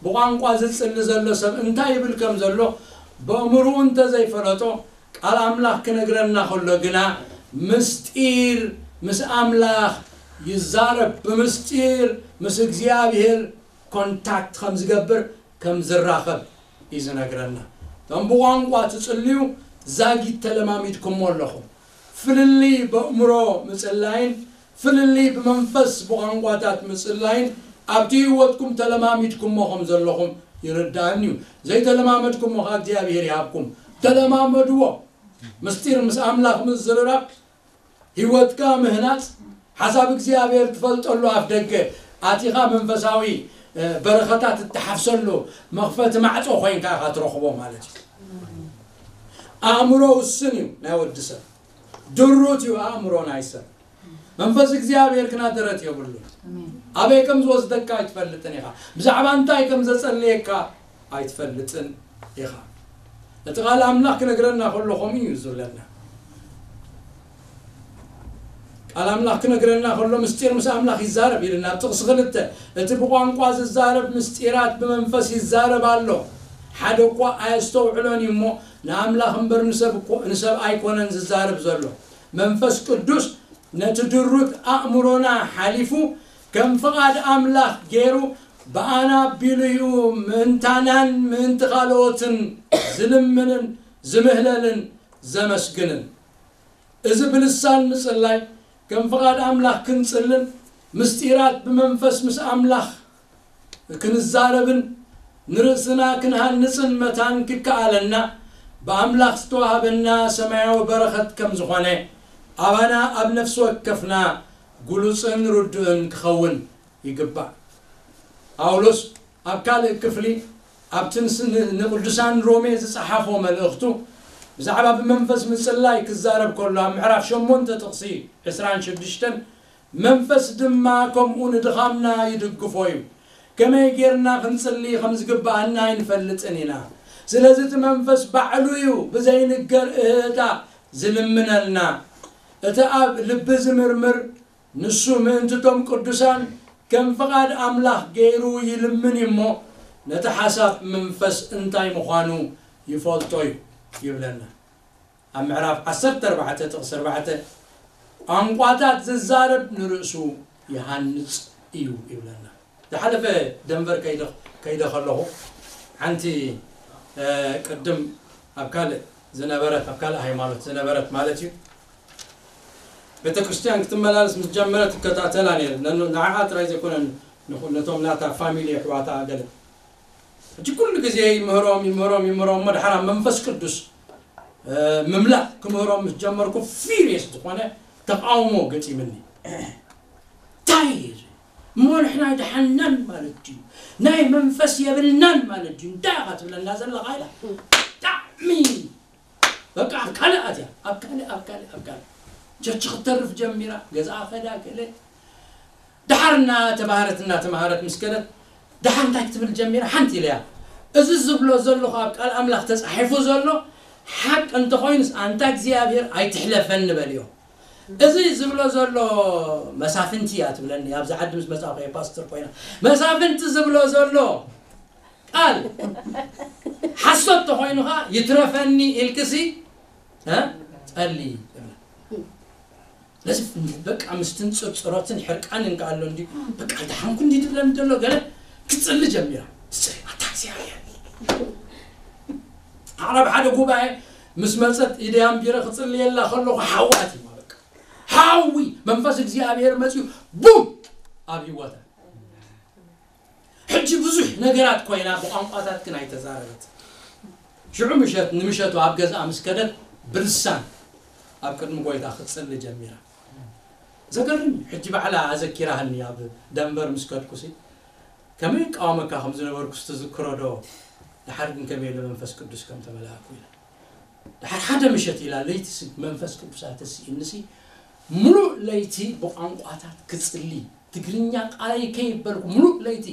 ብቋንቋ ዝጽሊ ዘሎ ሰብ እንታይ ይብል ከም ዘሎ በእምርኡ እንተዘይፈለጦ፣ ቃል ኣምላኽ ክነግረና ከሎ ግና ምስጢር ምስ ኣምላኽ ይዛረብ። ብምስጢር ምስ እግዚኣብሔር ኮንታክት ከም ዝገብር፣ ከም ዝራኸብ እዩ ዝነግረና። እቶም ብቋንቋ ትጽልዩ ዛጊት ተለማሚድኩሞ ኣለኹም። ፍልልይ በእምሮ ምጽላይን ፍልልይ ብመንፈስ ብቋንቋታት ምጽላይን ኣብቲ ህይወትኩም ተለማሚድኩሞ ከም ዘለኹም ይርዳእኒ እዩ። ዘይተለማመድኩሞ ኸኣ እግዚኣብሔር ይሃብኩም። ተለማመድዎ። ምስጢር ምስ ኣምላኽ ምዝርራብ፣ ህይወትካ ምህናጽ፣ ሓሳብ እግዚኣብሔር ትፈልጠሉ ኣፍ ደገ ኣቲኻ መንፈሳዊ፣ እ፣ በረኸታት እትሓፍሰሉ መኽፈቲ ማዕጾ ኮይንካ ኢኻ ትረኽቦ ማለት እዩ። ኣእምሮ ውስን እዩ ናይ ወዲ ሰብ። ድሩት እዩ ኣእምሮ ናይ ሰብ። መንፈስ እግዚኣብሔር ግና ደረት የብሉን። ኣሜን። ኣበይ ከም ዝወስደካ ኣይትፈልጥን ኢኻ። ብዛዕባ እንታይ ከም ዘጸልየካ ኣይትፈልጥን ኢኻ። እቲ ቃል ኣምላኽ ክነግረና ከሎ ከምኡ እዩ ዝብለና። ቃል ኣምላኽ ክነግረና ከሎ ምስጢር ምስ ኣምላኽ ይዛረብ ኢልና ኣብ ጥቕሲ ክልተ፣ እቲ ብቋንቋ ዝዛረብ ምስጢራት ብመንፈስ ይዛረብ ኣሎ። ሓደ እኳ ኣየስተውዕሎን እዩ እሞ ንኣምላኽ እምበር ንሰብ እኮ-፣ ንሰብ ኣይኮነን ዝዛረብ ዘሎ። መንፈስ ቅዱስ ነቲ ድሩት ኣእምሮና ሓሊፉ ከም ፍቓድ ኣምላኽ ገይሩ ብኣና ኣቢሉ እዩ ምእንታናን ምእንቲ ካልኦትን ዝልምንን ዝምህለልን ዘመስግንን። እዚ ብልሳን ምጽላይ ከም ፍቓድ ኣምላኽ ክንጽልን ምስጢራት ብመንፈስ ምስ ኣምላኽ ክንዛረብን ንርእስና ክንሃንጽን መታን ክከኣለና ብኣምላኽ ዝተዋህበና ሰማያዊ በረኸት ከም ዝኾነ ኣባና ኣብ ነፍሲ ወከፍና ግሉጽን ርዱእን ክኸውን ይግባእ። ጳውሎስ ኣብ ካልእ ክፍሊ ኣብቲ ንስ-፣ ን-፣ ንቅዱሳን ሮሜ ዝጸሓፎ መልእኽቱ ብዛዕባ ብመንፈስ ምጽላይ ክዛረብ ከሎ ኣብ ምዕራፍ ሸሞንተ ጥቕሲ ዕስራን ሽዱሽተን፣ "መንፈስ ድማ ከምኡ ንድኻምና ይድግፎ እዩ። ከመይ ጌርና ክንጽሊ ከም ዝግብኣና ኣይንፈልጥን ኢና። ስለዚ እቲ መንፈስ ባዕሉ እዩ ብዘይንገር እህህታ ዝልምነልና። እቲ ኣብ ልቢ ዝምርምር ንሱ ምእንትቶም ቅዱሳን ከም ፍቓድ ኣምላኽ ገይሩ ይልምን እዩ እሞ፣ ነቲ ሓሳብ መንፈስ እንታይ ምዃኑ ይፈልጦ እዩ" ይብለና። ኣብ ምዕራፍ ዓሰርተ ኣርባዕተ ጥቕሲ ኣርባዕተ፣ "ቋንቋታት ዝዛረብ ንርእሱ ይሃንጽ እዩ" ይብለና። ዝሓለፈ ደንቨር ከይደ-፣ ከይደ ከለኹ፣ ሓንቲ፣ እ፣ ቅድም ኣብ ካልእ ዝነበረት፣ ኣብ ካልእ ሃይማኖት ዝነበረት ማለት እዩ፣ ቤተ ክርስቲያን ክትመላለስ ምስ ጀመረት ትከታተላ ነይረ። ነ-፣ ንዓኣ ጥራይ ዘይኮነ፣ ንኹ-፣ ነቶም ናታ ፋሚሊ፣ ኣሕዋታ፣ ገለ። ሕጂ ኩሉ ግዜ ይምህሮም፣ ይምህሮም፣ ይምህሮም፣ እሞ ድሓር ኣብ መንፈስ ቅዱስ፣ እ፣ ምምላእ ክምህሮም ምስ ጀመርኩ፣ ፊሪየስ ዝኾነ ተቃውሞ ገጢምኒ። "እንታይ እዩ እዚ? እሞ ንሕና ኣይደሓንናን ማለት ድዩ? ናይ መንፈስ የብልናን ማለት ድዩ? እንታይ ኢኻ ትብለና ዘለኻ?" ኢላ። ብጣዕሚ በቃ ኣብ ካልእ ኣትያ፣ ኣብ ካልእ፣ ኣብ ካልእ፣ ኣብ ካልእ። ቸርች ክትተርፍ ጀሚራ፣ ገዛኣ ከዳ ገለ። ደሓር እናተባህረት፣ እናተማሃረት ምስ ከደት፣ ደሓር እንታይ ክትብል ጀሚራ? ሓንቲ ኢለያ፣ "እዚ ዝብሎ ዘለኹ ኣብ ቃል ኣምላኽ ተጻሒፉ ዘሎ ሓቂ እንተኾይኑስ፣ ኣንታ እግዚኣብሔር ኣይትሕለፈኒ በልዮ። እዚ ዝብሎ ዘሎ መሳፍንቲ እያ ትብለኒ፣ ኣብዚ ዓዲ ምስ መጻእኹ እየ ፓስተር ኮይና። መሳፍንቲ ዝብሎ ዘሎ ቃል ሓሶት ተኾይኑ ኸዓ ይትረፈኒ ኢልክሲ፣ እ? ጸሊ" ትብላ። ስለዚ በቃ ምስትን ጽርጽሮትን ሕርቃንን ከኣ ኣሎ እንዲ፣ በቃ ኣይደሓንኩ እንዲ ትብለኒ ዘሎ ገለ ክትጽሊ ጀሚራ። ትጽሊ፣ ኣታ እግዚኣብሔር። ኣብ ሓደ ጉባኤ ምስ መጸት ኢደይ ኣንቢረ ክጽልየላ ከለኹ ሓዊ ኣትዩዋ በቃ። ሓዊ መንፈስ እግዚኣብሔር መጺኡ ቡም ኣብ ህይወታ። ሕጂ ብዙሕ ነገራት ኮይና ብቋንቋታት ግን ኣይተዛረበት። ሽዑ ምሸት፣ ንምሸቱ ኣብ ገዝኣ ምስ ከደት ብልሳን ኣብ ቅድሚ ጎይታ ክትጽሊ ጀሚራ። ዘገርም እዩ። ሕጂ ባዕላ ኣዘኪራህኒ ኣብ ደንቨር ምስ ከድኩሲ፣ ከመይ እቃወመካ ከም ዝነበርኩስ ትዝክሮ ዶ? ደሓር ግን ከመይ ኢለ መንፈስ ቅዱስ ከም ተመላእኩ ኢላ። ደሓር ሓደ ምሸት ኢላ ለይቲ ሲ-፣ መንፈስ ቅዱስ ኣተስኢንሲ፣ ምሉእ ለይቲ ብቋንቋታት ክጽሊ፣ ትግርኛ ቃለይ ከይበልኩ ምሉእ ለይቲ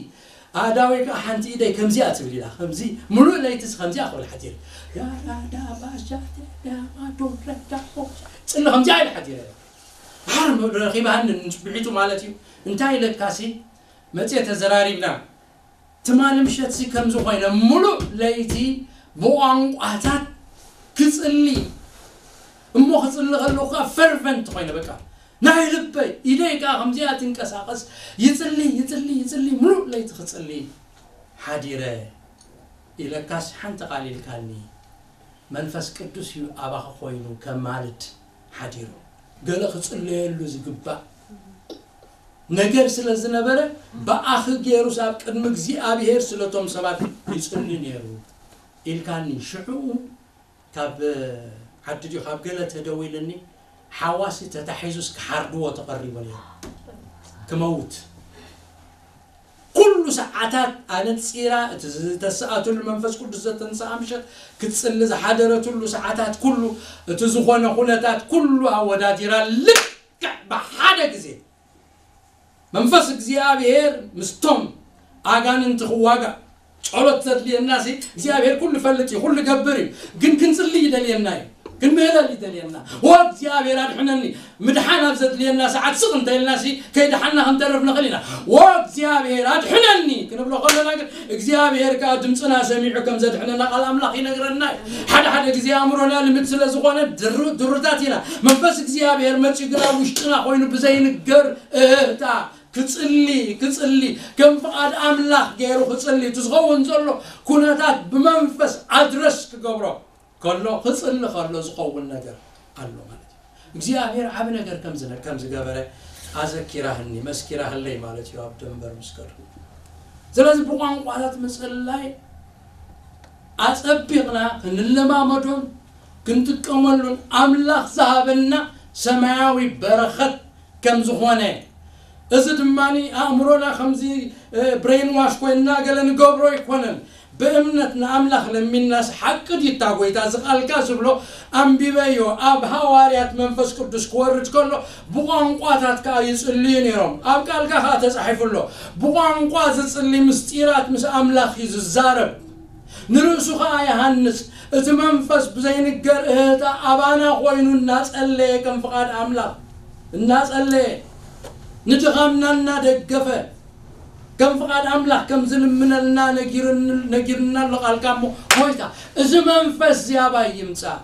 ኣዳወይ ከኣ ሓንቲ ኢደይ ከምዚኣ ትብል ኢላ፣ ከምዚ ምሉእ ለይቲ ከምዚኣ ክብል ሓቲረ። ዳራዳ ባሻ ዳማ ዶረዳ ቦሻ ጽሊ ከምዚኣ ኢላ ሓቲረ። ደሓር ረኺባኒ ንጽብሒቱ ማለት እዩ። እንታይ ኢለካሲ መጽየ ተዘራሪብና። ትማሊ ምሸትሲ ከምዚ ኮይነ፣ ምሉእ ለይቲ ብቋንቋታት ክጽሊ፣ እሞ ክጽሊ ከለኹ ከኣ ፈርቨንት ኮይነ፣ በቃ ናይ ልበይ፣ ኢደይ ከኣ ከምዚኣ ትንቀሳቐስ፣ ይጽሊ፣ ይጽሊ፣ ይጽሊ፣ ምሉእ ለይቲ ክጽሊ ሓዲረ ኢለካስ ሓንቲ ቃል ኢልካኒ። መንፈስ ቅዱስ እዩ ኣባኻ ኮይኑ ከማልድ ሓዲሩ። ገለ ክጽለየሉ ዝግባእ ነገር ስለ ዝነበረ፣ ብኣኺ ገይሩስ ኣብ ቅድሚ እግዚኣብሔር ስለቶም ሰባት ይጽሊ ነይሩ ኢልካኒ። ሽዑ ካብ ዓዲ ድዩ ካብ ገለ ተደዊልኒ፣ ሓዋሲ ተታሒዙስ ክሓርድዎ ተቐሪቡ ነይሩ። ክመውት። ኩሉ ሰዓታት ኣነጺራ፣ እቲ ዝተሰኣትሉ መንፈስ ቅዱስ ዘተንስኣ ምሸት ክትጽሊ ዝሓደረትሉ ሰዓታት ኩሉ፣ እቲ ዝኾነ ኩነታት ኩሉ ኣወዳዲራ፣ ልክዕ ብሓደ ግዜ መንፈስ እግዚኣብሔር ምስቶም ኣጋንንቲ ክዋጋእ ጸሎት ዘድልየናሲ እግዚኣብሔር ኩሉ ይፈልጥ እዩ፣ ኩሉ ይገብር እዩ። ግን ክንጽሊ ይደልየና እዩ። ክንምህለል ይደልየና። "ዎ እግዚኣብሔር ኣድሕነኒ!" ምድሓን ኣብ ዘድልየና ሰዓት ስቕ እንተኢልናሲ ከይደሓንና ክንተርፍ ንኽእል ኢና። "ዎ እግዚኣብሔር ኣድሕነኒ!" ክንብሎ ከለና ግን እግዚኣብሔር ከኣ ድምፅና ሰሚዑ ከም ዘድሕነና ቃል ኣምላኽ ይነግረና እዩ። ሓደ ሓደ ግዜ ኣእምሮና ልምድ ስለ ዝኾነ ድሩ-፣ ድሩታት ኢና። መንፈስ እግዚኣብሔር መፂኡ ግን ኣብ ውሽጥና ኮይኑ ብዘይንገር እህህታ ክጽሊ፣ ክጽሊ፣ ከም ፍቓድ ኣምላኽ ገይሩ ክጽሊ፣ እቲ ዝኸውን ዘሎ ኩነታት ብመንፈስ ኣድረስ ክገብሮ ከሎ፣ ክጽሊ ከሎ ዝኸውን ነገር ኣሎ ማለት እዩ። እግዚኣብሔር ዓቢ ነገር ከም ዝነ-፣ ከም ዝገበረ ኣዘኪራህኒ፣ መስኪራህለይ ማለት እዩ፣ ኣብ ደንበር ምስ ከድኩ። ስለዚ ብቋንቋታት ምጽላይ ኣጸቢቕና ክንለማመዶን ክንጥቀመሉን ኣምላኽ ዝሃበና ሰማያዊ በረኸት ከም ዝኾነ፣ እዚ ድማ ኣእምሮና ከምዚ ብሬን ዋሽ ኮይንና ገለ ንገብሮ ኣይኮነን። ብእምነት ንኣምላኽ ለሚንናስ ሓቂ ድዩ እታ ጎይታ እዚ ቃልካ ዝብሎ? ኣንቢበዮ። ኣብ ሃዋርያት መንፈስ ቅዱስ ክወርድ ከሎ ብቋንቋታት ከኣ ይጽልዩ ነይሮም። ኣብ ቃልካ ከኣ ተጻሒፉ ኣሎ። ብቋንቋ ዝጽሊ ምስጢራት ምስ ኣምላኽ እዩ ዝዛረብ። ንርእሱ ኸኣ ይሃንጽ። እቲ መንፈስ ብዘይንገር እህታ ኣባና ኮይኑ እናጸለየ ከም ፍቓድ ኣምላኽ እናጸለየ ንድኻምና እናደገፈ ከም ፍቓድ ኣምላኽ ከም ዝልምነልና ነጊርና ኣሎ ቃልካ። እሞ ጎይታ እዚ መንፈስ እዚ ኣባይ ይምጻእ።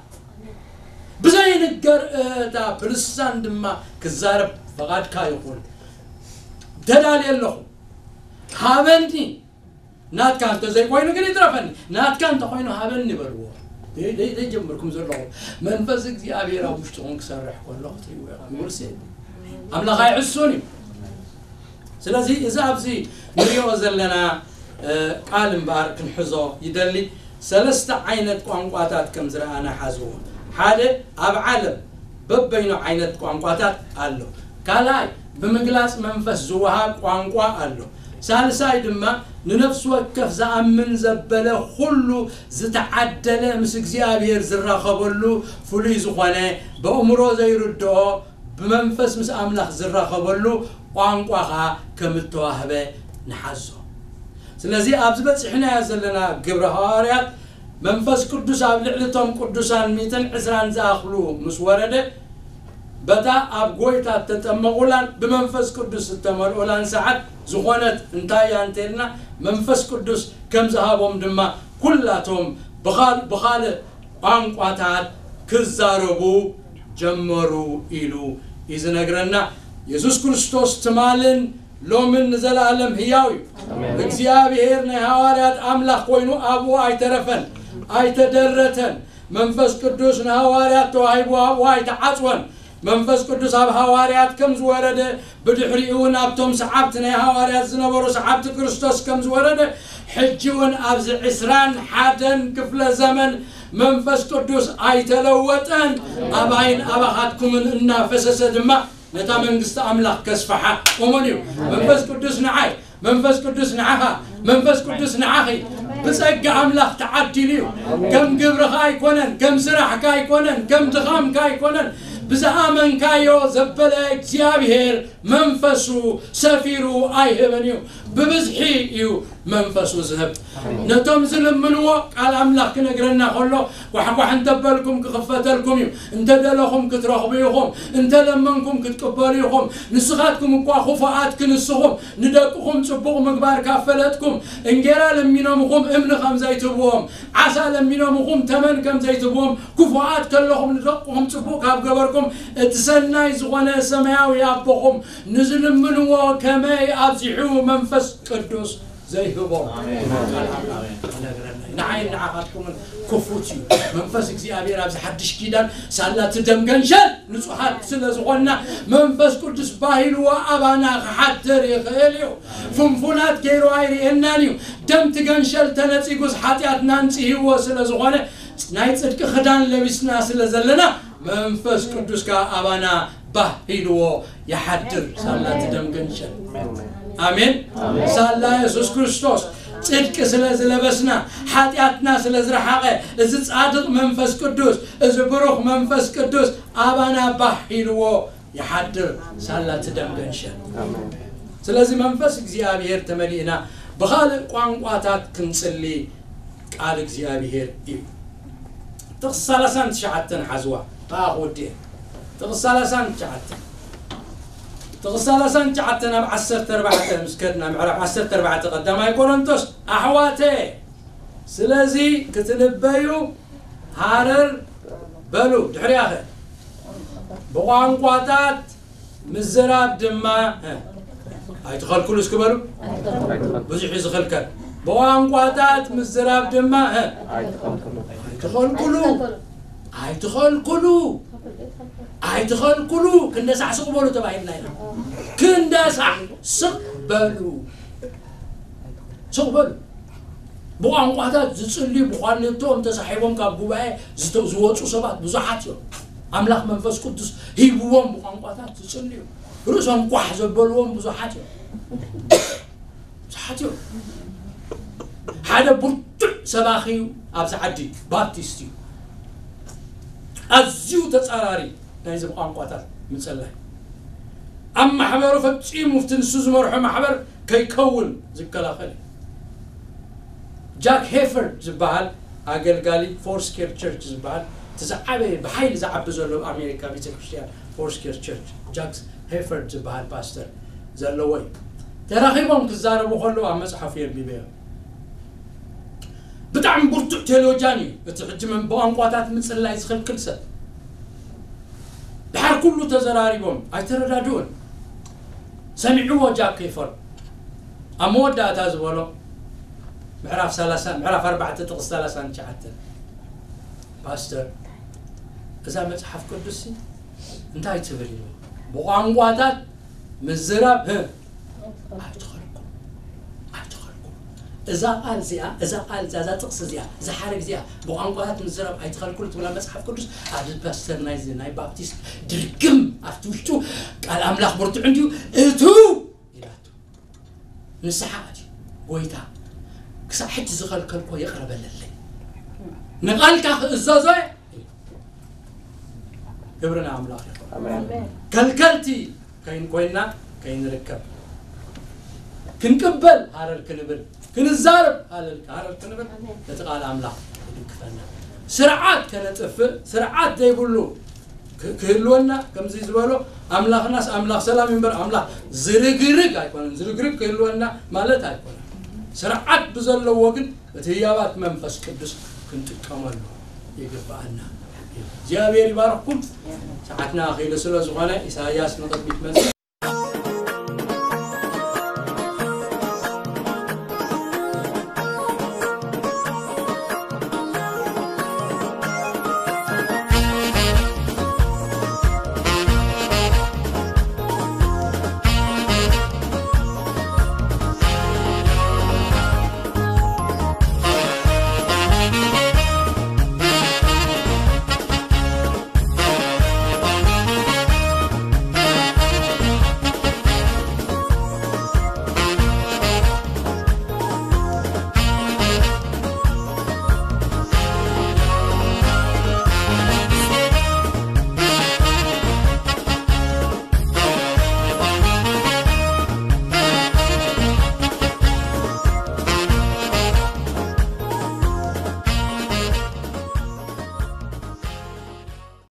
ብዘይንገር እታ ብልሳን ድማ ክዛረብ ፍቓድካ ይኹን። ተዳልየ ኣለኹ። ሃበኒ። ናትካ እንተዘይኮይኑ ግን ይትረፈኒ። ናትካ እንተኾይኑ ሃበኒ በልዎ። ደይ- ደይ- ዘይጀምርኩም ዘለኹም መንፈስ እግዚኣብሔር ኣብ ውሽጥኹም ክሰርሕ ከሎ ክትሪእዎ ኢኹም። ይውርስ የለን። ኣምላኽ ኣይዕሱን እዩ። ስለዚ እዚ ኣብዚ ንሪኦ ዘለና ቃል እምበኣር ክንሕዞ ይደሊ። ሰለስተ ዓይነት ቋንቋታት ከም ዝረኣና ሓዝዎ። ሓደ፣ ኣብ ዓለም በበይኑ ዓይነት ቋንቋታት ኣሎ። ካልኣይ፣ ብምግላጽ መንፈስ ዝወሃብ ቋንቋ ኣሎ። ሳልሳይ ድማ ንነፍሲ ወከፍ ዝኣምን ዘበለ ኩሉ ዝተዓደለ ምስ እግዚኣብሔር ዝራኸበሉ ፍሉይ ዝኾነ በእምሮ ዘይርድኦ ብመንፈስ ምስ ኣምላኽ ዝራኸበሉ ቋንቋ ኸኣ ከም እተዋህበ ንሓዞ። ስለዚ ኣብዚ በጺሕናዮ ዘለና ግብረ ሃዋርያት መንፈስ ቅዱስ ኣብ ልዕሊ እቶም ቅዱሳን ሚእትን ዕስራን ዝኣኽሉ ምስ ወረደ በታ ኣብ ጎይታ እተጠመቑላን ብመንፈስ ቅዱስ እተመልኡላን ሰዓት ዝኾነት እንታይ እያ እንተልና መንፈስ ቅዱስ ከም ዝሃቦም ድማ ኩላቶም ብኻል- ብኻልእ ቋንቋታት ክዛረቡ ጀመሩ ኢሉ እዩ ዝነግረና። የሱስ ክርስቶስ ትማልን ሎምን ንዘለኣለም ህያው እዩ። እግዚኣብሔር ናይ ሃዋርያት ኣምላኽ ኮይኑ ኣብኡ ኣይተረፈን ኣይተደረተን። መንፈስ ቅዱስ ንሃዋርያት ተዋሂቡ ኣብኡ ኣይተዓጽወን። መንፈስ ቅዱስ ኣብ ሃዋርያት ከም ዝወረደ ብድሕሪኡ እውን ኣብቶም ሰዓብቲ ናይ ሃዋርያት ዝነበሩ ሰዓብቲ ክርስቶስ ከም ዝወረደ ሕጂ እውን ኣብዚ ዕስራን ሓደን ክፍለ ዘመን መንፈስ ቅዱስ ኣይተለወጠን። ኣባይን ኣባኻትኩምን እናፈሰሰ ድማ ነታ መንግስቲ ኣምላኽ ከስፍሓ እሙን እዩ። መንፈስ ቅዱስ ንዓይ መንፈስ ቅዱስ ንዓኻ መንፈስ ቅዱስ ንዓኺ ብጸጋ ኣምላኽ ተዓዲሉ እዩ። ከም ግብርኻ ኣይኮነን፣ ከም ስራሕካ ኣይኮነን፣ ከም ድኻምካ ኣይኮነን። ብዝኣመንካዮ ዘበለ እግዚኣብሔር መንፈሱ ሰፊሩ ኣይህብን እዩ። ብብዝሒ እዩ መንፈሱ ዝህብ። ነቶም ዝልምንዎ ቃል ኣምላኽ ክነግረና ከሎ ኳሕኳሕ እንተበልኩም ክኽፈተልኩም እዩ፣ እንተደለኹም ክትረኽቡ ኢኹም፣ እንተለመንኩም ክትቅበሉ ኢኹም። ንስኻትኩም እኳ ክፉኣት ክንስኹም ንደቅኹም ጽቡቕ ምግባር ካብ ፈለጥኩም፣ እንጌራ ለሚኖምኹም እምኒ ከም ዘይትብዎም፣ ዓሳ ለሚኖምኹም ተመን ከም ዘይትብዎም፣ ክፉኣት ከለኹም ንደቅኹም ጽቡቕ ካብ ገበርኩም፣ እቲ ሰናይ ዝኾነ ሰማያዊ ኣቦኹም ንዝልምንዎ ከመይ ኣብዚሑ መንፈስ ቅዱስ ዘይህቦም። ንዓይን ንዓኻትኩምን ክፉት እዩ። መንፈስ እግዚኣብሔር ኣብዚ ሓድሽ ኪዳን ሳላ እቲ ደም ገንሸል ንጹሓት ስለ ዝኾንና መንፈስ ቅዱስ ባሂልዎ ኣባና ክሓድር ይኽእል እዩ። ፍንፉናት ገይሩ ኣይርእየናን እዩ። ደም ትገንሸል ተነጺጉስ ሓጢኣትና ንጽህዎ ስለ ዝኾነ ናይ ጽድቂ ክዳን ለቢስና ስለ ዘለና መንፈስ ቅዱስ ከኣ ኣባና ባህ ኢልዎ ይሓድር። ሳላ እቲ ደም ገንሸል። ኣሜን። ሳላ የሱስ ክርስቶስ ጽድቂ ስለ ዝለበስና ሓጢኣትና ስለ ዝረሓቐ እዚ ጻድቕ መንፈስ ቅዱስ እዚ ብሩኽ መንፈስ ቅዱስ ኣባና ባህ ኢልዎ ይሓድር። ሳላ እቲ ደም ገንሸል። ስለዚ መንፈስ እግዚኣብሔር ተመሊእና ብኻልእ ቋንቋታት ክንጽሊ ቃል እግዚኣብሔር እዩ። ጥቕሲ ሰላሳን ትሽዓተን ሓዝዋ። ከኣ ክወድእ ጥቕሲ ሰላሳን ትሽዓተን ጥቕሲ ሰላሳን ትሽዓተን ኣብ ዓሰርተ ኣርባዕተ ምስ ከድና ምዕራፍ ዓሰርተ ኣርባዕተ ቀዳማይ ቆሮንቶስ ኣሕዋተ ስለዚ ክትልበዩ ሃረር በሉ። ድሕሪያኸ ብቋንቋታት ምዝራብ ድማ ኣይትኸልክሉ እስኪ በሉ። ብዙሕ እዩ ዝኽልከል። ብቋንቋታት ምዝራብ ድማ ኣይትኸልክሉ ኣይትኸልክሉ ኣይትኸልክሉ ክንደሳዕ ስቕ በሉ ተባሂልና ኢና። ክንደሳዕ ስቕ በሉ ስቕ በሉ። ብቋንቋታት ዝጽልዩ ብኳኔቶኦም ተሳሒቦም ካብ ጉባኤ ዝወፁ ሰባት ብዙሓት እዮም። ኣምላኽ መንፈስ ቅዱስ ሂብዎም ብቋንቋታት ዝጽልዩ፣ ርእሶም ቋሕ ዘበልዎም ብዙሓት እዮም። ብዙሓት እዮም። ሓደ ብርቱዕ ሰባኺ እዩ ኣብዚ ዓዲ፣ ባፕቲስት እዩ። ኣዝዩ ተጻራሪ ናይዚ ብቋንቋታት ምጽላይ። ኣብ ማሕበሩ ፈጺሙ፣ እቲ ንሱ ዝመርሖ ማሕበር ከይከውን ዝከላኸል እዩ። ጃክ ሄፈርድ ዝበሃል ኣገልጋሊ፣ ፎርስኬር ቸርች ዝበሃል፣ እቲ ዝዓበየ፣ ብሓይሊ ዝዓቢ ዘሎ ኣብ ኣሜሪካ ቤተ ክርስቲያን፣ ፎርስኬር ቸርች፣ ጃክ ሄፈርድ ዝበሃል ፓስተር ዘለዎ እዩ። ተራኺቦም ክዛረቡ ከለዉ ኣብ መጽሓፉ የንቢበዮም። ብጣዕሚ ብርቱዕ ቴዎሎጂያን እዩ። እቲ ሕጂ መን ብቋንቋታት ምጽላይ ዝኽልክል ሰብ፣ ድሓር ኩሉ ተዘራሪቦም ኣይተረዳድኡን። ሰሚዕዎ ጃክ ሄፈርድ ኣብ መወዳእታ ዝበሎ፣ ምዕራፍ ሰላሳ፣ ምዕራፍ ኣርባዕተ ጥቕስ ሰላሳን ትሽዓተን፣ ፓስተር፣ እዛ መጽሓፍ ቅዱስ እንታይ ትብል ኢሉ፣ ብቋንቋታት ምዝራብ፣ ህ፣ ኣይትኸልኩ፣ ኣይትኸልኩ። እዛ ቃል እዚኣ፣ እዛ ቃል እዚኣ፣ እዛ ጥቕሲ እዚኣ፣ እዛ ሓረግ እዚኣ ብቋንቋታት ምዝራብ ኣይትኸልኩ ትብላ መጽሓፍ ቅዱስ፣ ኣብዚ ፓስተር ናይዚ ናይ ባፕቲስት ድርግም ኣብቲ ውሽጡ ቃል ኣምላኽ ብርቱዕ እንድዩ፣ እቱ ኢላቱ። ንስሓ ኣትዩ፣ ጎይታ፣ ክሳብ ሕጂ ዝኸልከልኮ ይቕረ በለለይ። ንቓልካ ክእዘዞ እየ። ክብሪ ንኣምላኽ ይኹን። ኣሜን። ከልከልቲ ከይን ኮይና ከይንርከብ፣ ክንቅበል ሃለል ክንብል፣ ክንዛረብ ሃለል፣ ሃለል ክንብል፣ ኣሜን። ነቲ ቃል ኣምላኽ ይድግፈና። ስርዓት ከነጥፍእ፣ ስርዓት ዘይብሉ ክ-፣ ክህልወና፣ ከምዚ ዝበሎ፣ ኣምላኽናስ ኣምላኽ ሰላም እምበር ኣምላኽ ዝርግርግ ኣይኮነን። ዝርግርግ ክህልወና ማለት ኣይኮነን። ስርዓት ብዘለዎ ግን እቲ ህያባት መንፈስ ቅዱስ ክንጥቀመሉ ይግብኣና። እግዚኣብሔር ይባርኽኩም። ሰዓትና ኣኺሉ ስለ ዝኾነ፣ ኢሳያስ ንቕድሚት መጽእ።